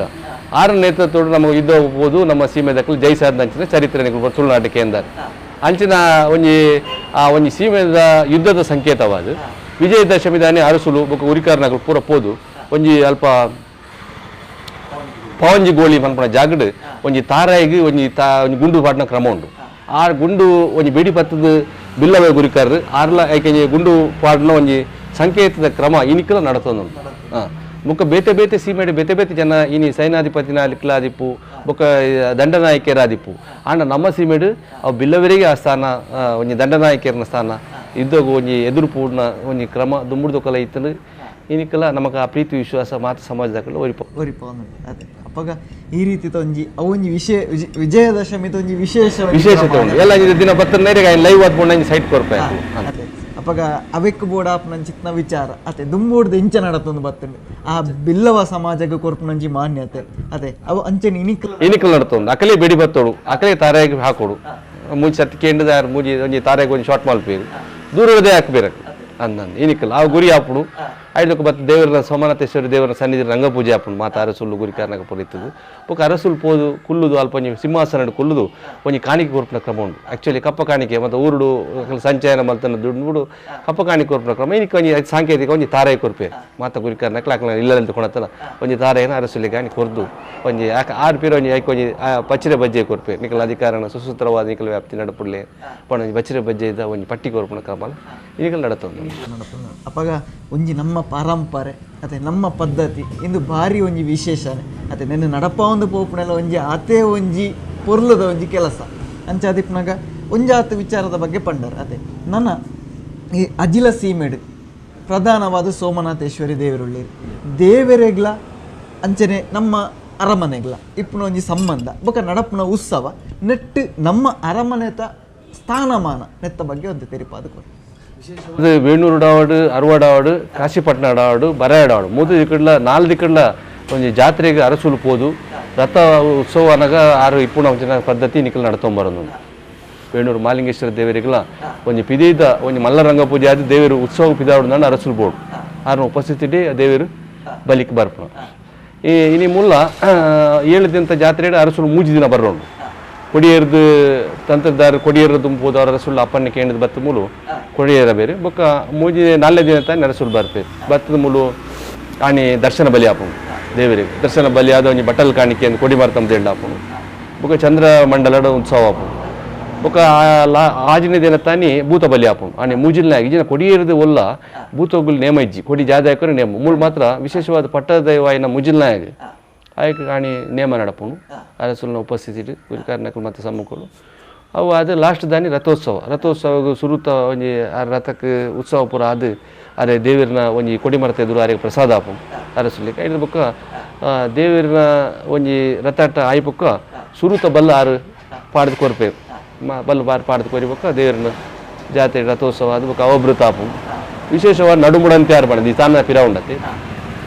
ಆರ ನೇತೃತ್ವಡು ನಮಗೆ ಯುದ್ಧ ಹೋಗ್ಬೋದು ನಮ್ಮ ಸೀಮೆ ದಕ್ಕಲು ಜಯಿಸಾದ ಚರಿತ್ರೆ ನಿಕ್ಲು ತುಳುನಾಟಕ್ಕೆ ಎಂದಾರ್ ಅಂಚಿನ ಒಂಜಿ ಆ ಒಂಜಿ ಸೀಮೆದ ಯುದ್ಧದ ಸಂಕೇತವಾದ ವಿಜಯದಶಮಿದಾನೆ ಅರಸುಲು ಬೊಕ್ಕ ಉರಿಕಾರನಗಳು ಪೂರ ಪೋದು ಒಂಜಿ ಅಲ್ಪ ಪವಂಜಿ ಗೋಳಿ ಪನ್ಪುನ ಜಾಗಡ್ ಒಂಜಿ ತಾರಾಯಿಗೆ ಒಂಜಿ ಒಂಜಿ ಗುಂಡು ಪಾಡ್ನ ಕ್ರಮ ಉಂಡು. ಆ ಗುಂಡು ಒಂಜಿ ಬೆಡಿ ಪತ್ತದ ಬಿಲ್ಲವೇ ಗುರಿಕಾರರು ಆರ್ಲ ಐಕೆ ಗುಂಡು ಪಾಡ್ನ ಒಂಜಿ ಸಂಕೇತದ ಕ್ರಮ ಇನಿಕಲ ನಡತೊಂದುಂಡು. ಬೊಕ್ಕ ಬೇತೆ ಬೇತೆ ಸೀಮೆಡ್ ಬೇತೆ ಬೇತೆ ಜನ ಇನಿ ಸೈನಾಧಿಪತಿನ ಲಿಕ್ಲಾದಿಪ್ಪು ಬೊಕ್ಕ ದಂಡನಾಯಕರಾದಿಪ್ಪು ಆಂಡ ನಮ್ಮ ಸೀಮೆಡ್ ಅವು ಬಿಲ್ಲವರಿಗೆ ಆ ಸ್ಥಾನ ಒಂಜಿ ದಂಡನಾಯಕರನ ಸ್ಥಾನ ಯುದ್ಧಗೂ ಒಂಜಿ ಎದುರು ಪೂರ್ಣ ಒಂಜಿ ಕ್ರಮ ದುಂಬುಡ್ದೊಕಲ ಇತ್ತಂದು ಇನಿಕಲ ನಮಕ ಆ ಪ್ರೀತಿ ವಿಶ್ವಾಸ ಮಾತು ಸಮಾಜದ ಒರಿಪ ಒರಿಪ ಅದೇ ಅಪ್ಪಗ ಈ ರೀತಿ ಒಂಜಿ ಅವೊಂಜಿ ವಿಜಯದಶಮಿ ಒಂಜಿ ವಿಶೇಷ ವಿಶೇಷತೆ ಉಂಟು ಎಲ್ಲ ದಿನ ಬತ್ತ ನೇರಿಗೆ ಲೈವ್ ಆದ್ಕೊಂಡು ಸೈಟ್ ಕೊರ್ಪೆ. ಅದೇ ಅಪ್ಪಗ ಅವೆಕ್ ಬೋರ್ಡ್ ಆಪ್ನಂಚಿತ್ನ ವಿಚಾರ ಅದೇ ದುಂಬುಡ್ದು ಇಂಚ ನಡತೊಂದು ಬತ್ತಂಡು ಆ ಬಿಲ್ಲವ ಸಮಾಜಕ್ಕೆ ಕೊರ್ಪುನಂಜಿ ಮಾನ್ಯತೆ ಅದೇ ಅವು ಅಂಚನೆ ಇನಿಕಲ್ ಇನಿಕಲ್ ನಡತೊಂದು ಅಕಲೆ ಬೆಡಿ ಬತ್ತೋಡು ಅಕಲೆ ತಾರೆಗೆ ಹಾಕೋಡು ಮೂಜಿ ಸತ್ತಿ ಕೇಂದ್ರದ ಮೂಜಿ ಒಂಜಿ ತಾರೆಗೆ ಒಂಜಿ ಶಾರ್ಟ್ ಮಲ್ಪೇರು ದೂರದೇ ಹಾಕ್ಬೇರು ಅಂದಂದು ಇನಿಕಲ್ ಆ ಗುರಿ ಆಪುಡು ಐದಕ್ಕೆ ಬತ್ತ ದೇವರ ಸೋಮನಾಥೇಶ್ವರಿ ದೇವರ ಸನ್ನಿಧಿ ರಂಗಪೂಜೆ ಆಪುಂಡು ಮಾತ ಅರಸುಲ್ಲು ಗುರಿಕಾರನಾಗ ಪೊರಿತದು ಬೊಕ್ಕ ಅರಸುಲು ಪೋದು ಕುಲ್ಲುದು ಅಲ್ಪ ಒಂಜಿ ಸಿಂಹಾಸನ ಕುಲ್ಲುದು ಒಂಜಿ ಕಾಣಿಕೆ ಕೊರ್ಪುನ ಕ್ರಮ ಉಂಡು. ಆ್ಯಕ್ಚುಲಿ ಕಪ್ಪ ಕಾಣಿಕೆ ಮತ್ತು ಊರುಡು ಸಂಚಯನ ಮಲ್ತನ ದುಡ್ಡು ಕಪ್ಪ ಕಾಣಿಕೆ ಕೊರ್ಪುನ ಕ್ರಮ ಇನ್ನಕ್ಕೆ ಒಂಜಿ ಸಾಂಕೇತಿಕ ಒಂಜಿ ತಾರಾಯಿ ಕೊರ್ಪೇರು ಮಾತ ಗುರಿಕಾರನ ಕ್ಲಾಕ್ಲ ಇಲ್ಲದಂತ ಕೊಣತನ ಒಂಜಿ ತಾರಾಯಿನ ಅರಸುಲಿಗೆ ಕಾಣಿ ಕೊರ್ದು ಒಂಜಿ ಆರು ಪೀರ ಒಂಜಿ ಐಕ್ ಒಂಜಿ ಪಚ್ಚಿರೆ ಬಜ್ಜೆ ಕೊರ್ಪೇರು ನಿಕಲ ಅಧಿಕಾರನ ಸುಸೂತ್ರವಾದ ನಿಕಲ ವ್ಯಾಪ್ತಿ ನಡಪುಡ್ಲೆ ಪಣ ಒಂಜಿ ಬಚ್ಚಿರೆ ಬಜ್ಜೆ ಇದ್ದ ಒಂಜಿ ಪಟ್ಟಿ ಕೊರ್ಪುನ ಕ್ರಮ ಈಗಲೂ ನಡತೊಂದು. ಅಪ್ಪಗ ಒಂಜಿ ನಮ್ಮ ಪರಂಪರೆ ಅದೇ ನಮ್ಮ ಪದ್ಧತಿ ಇಂದು ಭಾರಿ ಒಂಜಿ ವಿಶೇಷನೆ ಅದೇ ನೆನ್ನೆ ನಡಪ ಒಂದು ಪೋಪುನೆಲ್ಲ ಒಂಜಿ ಆತೇ ಒಂಜಿ ಪೊರ್ಲದ ಒಂಜಿ ಕೆಲಸ ಅಂಚಾದಿಪ್ಪನಾಗ ಒಂಜಾತ ವಿಚಾರದ ಬಗ್ಗೆ ಪಂಡರ್. ಅದೇ ನನ್ನ ಈ ಅಜಿಲ ಸೀಮೆಡು ಪ್ರಧಾನವಾದ ಸೋಮನಾಥೇಶ್ವರಿ ದೇವರುಳ್ಳೇರು ದೇವರೆಗ್ಲ ಅಂಚನೆ ನಮ್ಮ ಅರಮನೆಗ್ಲ ಇಪ್ಪುನ ಒಂಜಿ ಸಂಬಂಧ ಬೊಕ ನಡಪುನ ಉತ್ಸವ ನೆಟ್ಟು ನಮ್ಮ ಅರಮನೆತ ಸ್ಥಾನಮಾನ ನೆತ್ತ ಬಗ್ಗೆ ಒಂದು ತೆರಿಪಾದ ಕೊಡು. ಅದು ವೇಣೂರು ಡಾವಡು ಅರ್ವಡಾವಡು ಕಾಶಿಪಟ್ಟಣ ಡಾವಡು ಬರಾಯಡಾವಡು ಮೂದು ದಿಕ್ಕಡ್ಲ ನಾಲ್ ದಿಕ್ಕಡ್ಲ ಒಂಜಿ ಜಾತ್ರೆಗೆ ಅರಸುಲು ಪೋದು ರಥ ಉತ್ಸವ ಅನಗ ಆರು ಇಪ್ಪುಣ ಒಂಜಿನ ಪದ್ಧತಿ ನಿಕಲ್ ನಡತೊಂಬರೊಂದು. ವೇಣೂರು ಮಾಲಿಂಗೇಶ್ವರ ದೇವರಿಗೆಲ್ಲ ಒಂಜಿ ಪಿದೀದ ಒಂಜಿ ಮಲ್ಲರಂಗ ಪೂಜೆ ಆದ ದೇವರು ಉತ್ಸವ ಪಿದಾವಡು ಅರಸುಲು ಬೋಡು ಆರನ ಉಪಸ್ಥಿತಿ ದೇವರು ಬಲಿಕ್ ಬರ್ಪುನ. ಈ ಇನಿ ಮುಲ್ಲ 7 ದಿನದ ಜಾತ್ರೆ ಅರಸುಲು ಮೂಜಿ ದಿನ ಬರೋಣ ಕೊಡಿಯರ್ದು ತಂತ್ರದಾರ ಕೊಡಿಯರ ದುಂಪೋದವರ ಅರಸುಳ್ಳು ಅಪ್ಪಣ್ಣ ಕೇಂದ್ರದ ಬತ್ತ ಮೂಲು ಕೊಡಿಯರ ಬೇರೆ ಬೊಕ್ಕ ಮೂಜಿ ನಾಲ್ನೇ ದಿನ ತಾನೆ ಅರಸುಲು ಬರ್ಪೇರು ಬತ್ತದ ಮೂಲು ಆಣಿ ದರ್ಶನ ಬಲಿ ಆಪುಂಡು ದೇವರಿಗೆ ದರ್ಶನ ಬಲಿ ಆದ ಒಂಜಿ ಬಟ್ಟಲ್ ಕಾಣಿಕೆ ಅಂತ ಕೊಡಿ ಮಾರ್ತಂದು ಆಪುಂಡು ಬೊಕ್ಕ ಚಂದ್ರ ಮಂಡಲದ ಉತ್ಸವ ಆಪುಂಡು ಬೊಕ್ಕ ಆಜಿನ ದಿನ ತಾನಿ ಭೂತ ಬಲಿ ಆಪುಂಡು ಆಣಿ ಮೂಜಿಲ್ನಾಗ ಇಜಿನ ಕೊಡಿಯರ್ದು ಒಲ್ಲ ಭೂತೋಗುಲ್ ನೇಮ ಇಜ್ಜಿ ಕೊಡಿ ಜಾದ ಹಾಕೋರೆ ನೇಮ ಮೂಲು ಮಾತ್ರ ವಿಶೇಷವಾದ ಪಟ್ಟದೈವಾಯಿನ ಮುಜಿಲ್ನಾಗ ಆಯ್ಕೆ ಕಾಣಿ ನೇಮ ನಡಪುಂಡು ಅರಸುಲ್ನ ಉಪಸ್ಥಿತಿ ಗುರಿಕಾರನಕಲು ಮತ್ತು ಸಮ್ಮುಖರು ಅವು ಅದು ಲಾಸ್ಟ್ ದಾನಿ ರಥೋತ್ಸವ ರಥೋತ್ಸವ ಸುರುತ ಒಂಜಿ ಆ ರಥಕ್ಕೆ ಉತ್ಸವ ಪೂರ ಅದು ಅರೆ ದೇವರನ ಒಂಜಿ ಕೊಡಿಮರತ ಎದುರು ಆರಿಗೆ ಪ್ರಸಾದ ಆಪುಂಡು ಅರಸುಲಿಕ್ಕೆ ಐದು ಬೊಕ್ಕ ದೇವರನ ಒಂಜಿ ರಥಾಟ ಆಯ್ಪೊಕ್ಕ ಸುರುತ ಬಲ್ಲ ಆರು ಪಾಡ್ದು ಕೊರ್ಪೇರು ಬಲ್ಲ ಬಾರು ಪಾಡ್ದು ಕೊರಿಬೊಕ್ಕ ದೇವರನ ಜಾತ್ರೆ ರಥೋತ್ಸವ ಅದು ಬೊಕ್ಕ ಅವಭೃತ ಆಪುಂಡು ವಿಶೇಷವಾದ ನಡುಮುಡಂತೆ ಯಾರು ಬಣ್ಣದ ಈ ತಾನ ಪಿರ ಉಂಡತ್ತೆ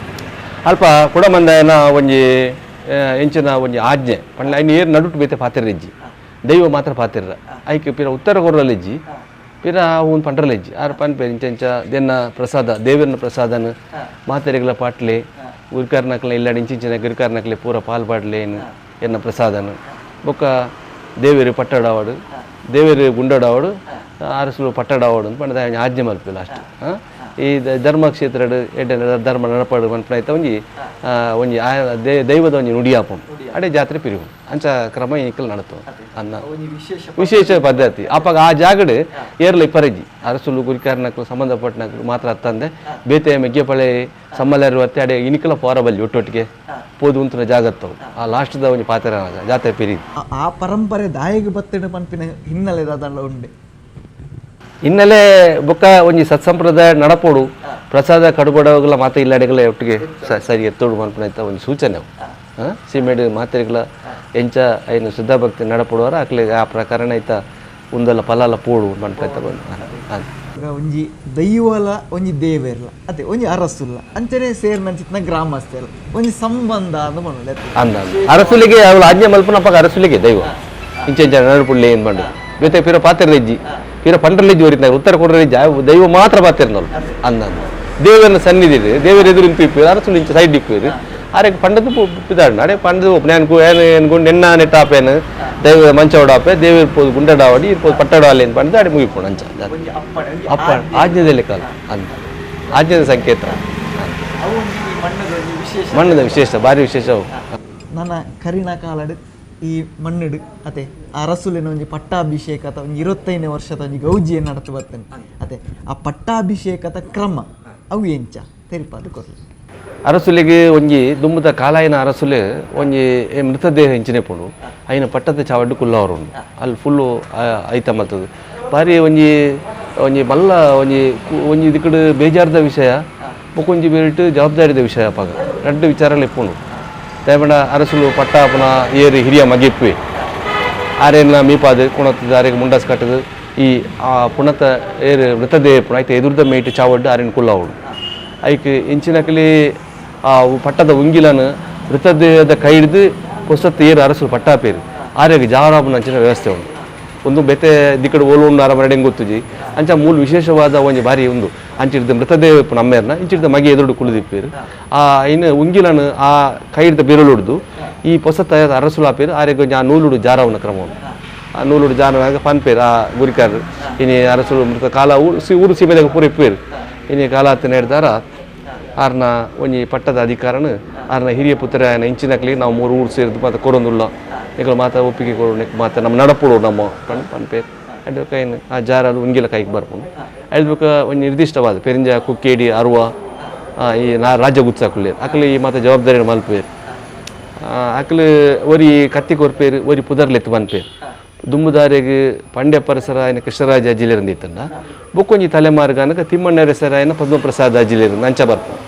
ಅಲ್ಪ ಕುಡಮಂದಾಯನ ಒಂಜಿ ಎಂಚಿನ ಒಂಜಿ ಆಜ್ಞೆ ಪಂಡ ಐನ್ ಏರ್ ನಡುಟು ಬೇತೆ ಪಾತಿರ್ರಿಜ್ಜಿ ದೈವ ಮಾತ್ರ ಪಾತಿರ್ರ ಐಕ್ ಪಿರ ಉತ್ತರ ಕೊರಲಿಜ್ಜಿ ಪಿರ ಅವನು ಪಂಡ್ರಲಿಜ್ಜಿ ಆರು ಪನ್ಪೇರು ಇಂಚ ಇಂಚ ದೆನ್ನ ಪ್ರಸಾದ ದೇವರನ ಪ್ರಸಾದನ ಮಾತೆರೆಗಳ ಪಾಟ್ಲೆ ಗುರಿಕಾರ್ನಕ್ಲೆ ಇಲ್ಲ ಇಂಚಿಂಚಿನ ಗುರಿಕಾರ್ನಕ್ಲೆ ಪೂರ ಪಾಲ್ ಪಾಟ್ಲೆ ಏನು ಎನ್ನ ಪ್ರಸಾದನ ಬೊಕ್ಕ ದೇವೇರು ಪಟ್ಟಡಾವಡು ದೇವೇರು ಗುಂಡಡಾವಡು ಅರಸುಲು ಪಟ್ಟಡಾವಡು ಅಂತ ಪಂಡ ಆಜ್ಞೆ ಮಲ್ಪಿ ಲಾಸ್ಟ್ ಈ ಧರ್ಮಕ್ಷೇತ್ರಡು ಎಡ್ಡೆ ಧರ್ಮ ನಡಪಾಡು ಮನ್ಪುನ ಒಂಜಿ ಒಂಜಿ ದೈವದ ಒಂಜಿ ನುಡಿಯಾಪುಂಡು ಅಡೆ ಜಾತ್ರೆ ಪಿರಿವು ಅಂಚ ಕ್ರಮ ಈಕಲ್ ನಡತು ಅನ್ನ ವಿಶೇಷ ಪದ್ಧತಿ ಅಪ್ಪಾಗ ಆ ಜಾಗಡು ಏರ್ಲ ಇಪ್ಪರಜ್ಜಿ ಅರಸುಲು ಗುರಿಕಾರನಕ್ಲು ಸಂಬಂಧಪಟ್ಟನಕ್ಲು ಮಾತ್ರ ಅತ್ತಂದೆ ಬೇತೆ ಮೆಗ್ಗೆಪಳೆ ಸಮ್ಮಲರು ಅತ್ತೆ ಅಡೆ ಇನಿಕಲ ಪೋರಬಲ್ಲಿ ಒಟ್ಟೊಟ್ಟಿಗೆ ಪೋದು ಉಂತನ ಜಾಗತ್ತವು ಆ ಲಾಸ್ಟ್ದ ಒಂಜಿ ಪಾತ್ರ ಜಾತ್ರೆ ಪಿರಿ ಆ ಪರಂಪರೆ ದಾಯಿಗೆ ಬತ್ತಿನ ಪನ್ಪಿನ ಹಿನ್ನೆಲೆ ದಾದಂಡ ಉಂಡೆ ಹಿನ್ನೆಲೆ ಬೊಕ್ಕ ಒಂಜಿ ಸತ್ಸಂಪ್ರದಾಯ ನಡಪೋಡು ಪ್ರಸಾದ ಕಡುಬಡವಾಗಲ ಮಾತ ಇಲ್ಲಾಡೆಗಳ ಒಟ್ಟಿಗೆ ಸರಿ ಎತ್ತೋಡು ಮನ್ಪುನ ಒಂಜಿ ಸೂಚನೆ ಅವು ಸೀಮೆಡ್ ಮಾತೆಗಳ ಎಂಚ ಐನು ಶುದ್ಧ ಭಕ್ತಿ ನಡಪಡುವಾರ ಅಕ್ಲೆ ಆ ಪ್ರಕರಣ ಐತ ಉಂದಲ ಫಲಾಲ ಪೋಡು ಮನ್ಪೈತ ಬಂದು ಒಂಜಿ ದೈವಲ ಒಂಜಿ ದೇವೇರ್ಲ ಅದೇ ಒಂಜಿ ಅರಸುಲ್ಲ ಅಂಚನೆ ಸೇರ್ನಂಚಿತ್ನ ಗ್ರಾಮಸ್ಥೆಲ್ಲ ಒಂಜಿ ಸಂಬಂಧ ಅಂದ್ ಅಂದ ಅರಸುಲಿಗೆ ಅವಳು ಆಜ್ಞೆ ಮಲ್ಪನಪ್ಪ ಅರಸುಲಿಗೆ ದೈವ ಇಂಚ ಇಂಚ ನಡಪುಡ್ಲೆ ಏನು ಮಾಡು ಜೊತೆ ಪಿರ ಪಾತಿರ್ಲಿಜ್ಜಿ ಪಿರ ಪಂಡ್ರಲಿಜ್ಜಿ ಒರಿತ ಉತ್ತರ ಕೊಡ್ರಲಿಜ್ಜಿ ದೈವ ಮಾತ್ರ ಪಾತಿರ್ನೋಳು ಅಂದ ದೇವರನ್ನ ಸನ್ನಿಧಿ ದೇವರ ಎದುರು ಇಪ್ಪೀರು ಅರಸುಲು ಇಂಚ ಸೈಡ್ ಇಪ್ಪೀರು ಆರೆ ಪಂಡದು ಪಿದಾಡು ಅಡೆ ಪಂಡದು ನಾನು ನೆನ್ನ ನೆಟ್ಟಾಪೇನು ದೈವ ಮಂಚವಡಾಪೆ ದೇವರು ಪೋದು ಗುಂಡಡಾವಡಿ ಇರ್ಪೋದು ಪಟ್ಟಡಾವಲಿ ಅಂತ ಪಂಡದು ಅಡೆ ಮುಗಿಪೋಣ ಅಂಚ ಅಪ್ಪ ಆಜ್ಞೆದಲ್ಲಿ ಕಾಲ ಅಂತ ಆಜ್ಞೆದ ಸಂಕೇತ ಮಣ್ಣದ ವಿಶೇಷ ಭಾರಿ ವಿಶೇಷ ನನ್ನ ಕರಿಣ ಕಾಲಡು ಈ ಮಣ್ಣುಡು ಅತೆ ಅರಸುಲಿನ ಒಂಜಿ ಪಟ್ಟಾಭಿಷೇಕ ಅಥವಾ ಒಂಜಿ 25ನೇ ವರ್ಷದ ಒಂಜಿ ಗೌಜಿಯನ್ನು ನಡತು ಬರ್ತೇನೆ ಅತೆ ಆ ಪಟ್ಟಾಭಿಷೇಕದ ಕ್ರಮ ಅವು ಎಂಚ ತೆರಿಪಾದ ಕೊರ್ಲಿ ಅರಸುಲಿಗೆ ಒಂಜಿ ದುಂಬುದ ಕಾಲಾಯಿನ ಅರಸುಲೆ ಒಂಜಿ ಮೃತದೇಹ ಇಂಚಿನೆ ಪೋಡು ಐನ ಪಟ್ಟದ ಚಾವಡ್ಡು ಕುಲ್ಲವರು ಉಂಡು ಅಲ್ಲಿ ಫುಲ್ಲು ಐತ ಮಲ್ತದು ಭಾರಿ ಒಂಜಿ ಒಂಜಿ ಮಲ್ಲ ಒಂಜಿ ಒಂಜಿ ಇದಕ್ಕಡು ಬೇಜಾರದ ವಿಷಯ ಬೊಕೊಂಜಿ ಬೇರಿಟ್ಟು ಜವಾಬ್ದಾರಿದ ವಿಷಯ ಅಪ್ಪಾಗ ರಡ್ಡು ವಿಚಾರಗಳು ಇಪ್ಪುಂಡು ದಯಮಂಡ ಅರಸುಲು ಪಟ್ಟ ಪುನ ಏರು ಹಿರಿಯ ಮಗಿಪ್ಪಿ ಆರೇನ ಮೀಪಾದು ಕುಣತದ ಆರೆಗೆ ಮುಂಡಾಸ್ ಕಟ್ಟದು ಈ ಆ ಪುಣತ ಏರು ಮೃತದೇಹ ಪುಣ ಐತೆ ಎದುರ್ದ ಮೇಟ್ ಚಾವಡ್ಡು ಆರೇನು ಕುಲ್ಲವಡು ಐಕ್ ಇಂಚಿನಕಲಿ ಆ ಪಟ್ಟದ ಉಂಗಿಲನು ಮೃತದೇಹದ ಕೈ ಹಿಡಿದು ಪೊಸತ್ತು ಏರು ಅರಸುಲು ಪಟ್ಟಾಪೇರು ಆರೆಗೆ ಜಾವರಾಬನ ಅಂಚಿನ ವ್ಯವಸ್ಥೆ ಉಂಡು ಒಂದು ಬೆತೆ ದಿಕ್ಕಡು ಓಲು ಉಂಡು ಆರ ಮರಡೆಂಗ್ ಗೊತ್ತುಜಿ ಅಂಚ ಮೂಲ ವಿಶೇಷವಾದ ಒಂಜಿ ಭಾರಿ ಉಂದು ಅಂಚಿಡ್ದ ಮೃತದೇಹ ನಮ್ಮೇರ್ನ ಇಂಚಿಡ್ದ ಮಗೆ ಎದುರುಡು ಕುಳಿದಿಪ್ಪೇರು ಆ ಇನ್ನು ಉಂಗಿಲನು ಆ ಕೈ ಹಿಡ್ದ ಬೆರಳುಡ್ದು ಈ ಪೊಸತ್ತ ಅರಸುಲು ಆಪೇರು ಆರೆಗೆ ಒಂಜಿ ಆ ನೂಲುಡು ಜಾರವನ ಕ್ರಮ ಉಂಡು ಆ ನೂಲುಡು ಜಾರನಾಗ ಪನ್ಪೇರು ಆ ಗುರಿಕಾರರು ಇನಿ ಅರಸುಲು ಮೃತ ಕಾಲ ಊರು ಊರು ಸೀಮೆದಾಗ ಪೂರ ಇಪ್ಪೇರು ಇನಿ ಕಾಲ ಹತ್ತಿನ ಹಿಡ್ದಾರ ಆರ್ನ ಒಂಜಿ ಪಟ್ಟದ ಅಧಿಕಾರನು ಆರ್ನ ಹಿರಿಯ ಪುತ್ರ ಇಂಚಿನಕ್ಲಿ ನಾವು ಮೂರು ಊರು ಸೇರಿದು ಮಾತ ಕೊರೊಂದುಲ್ಲ ನಿಕಲು ಮಾತ ಒಪ್ಪಿಗೆ ಕೊಡು ನಿಕ್ ಮಾತ ನಮ್ಮ ನಡಪುಡು ನಮ್ಮ ಪನ್ಪೇರು ಅಡ್ಬೇಕು ಏನು ಆ ಜಾರಲು ಉಂಗಿಲ ಕೈಗೆ ಬರ್ಪುಂಡು ಅಡ್ಬೇಕು ಒಂದು ನಿರ್ದಿಷ್ಟವಾದ ಪೆರಿಂಜ ಕುಕ್ಕೇಡಿ ಅರುವ ಈ ನಾ ರಾಜ್ಯ ಗುತ್ಸಾಕುಲ್ಲೇರು ಅಕ್ಲು ಈ ಮಾತ ಜವಾಬ್ದಾರಿ ಮಲ್ಪೇರು ಅಕ್ಲು ಒರಿ ಕತ್ತಿ ಕೊರ್ಪೇರು ಒರಿ ಪುದರ್ಲೆತ್ತು ಪನ್ಪೇರು ದುಂಬುದಾರಿಗೆ ಪಂಡ್ಯ ಪರಿಸರ ఆయన ಕೃಷ್ಣರಾಜ ಅಜ್ಜಿಲೇರಂದಿತ್ತಂಡ ಬೊಕ್ಕೊಂಜಿ ತಲೆಮಾರುಗಾನಕ ತಿಮ್ಮಣ್ಣರೆಸರ ಪದ್ಮಪ್ರಸಾದ ಅಜ್ಜಿಲೇರು ಅಂಚ ಬರ್ಪುಂಡು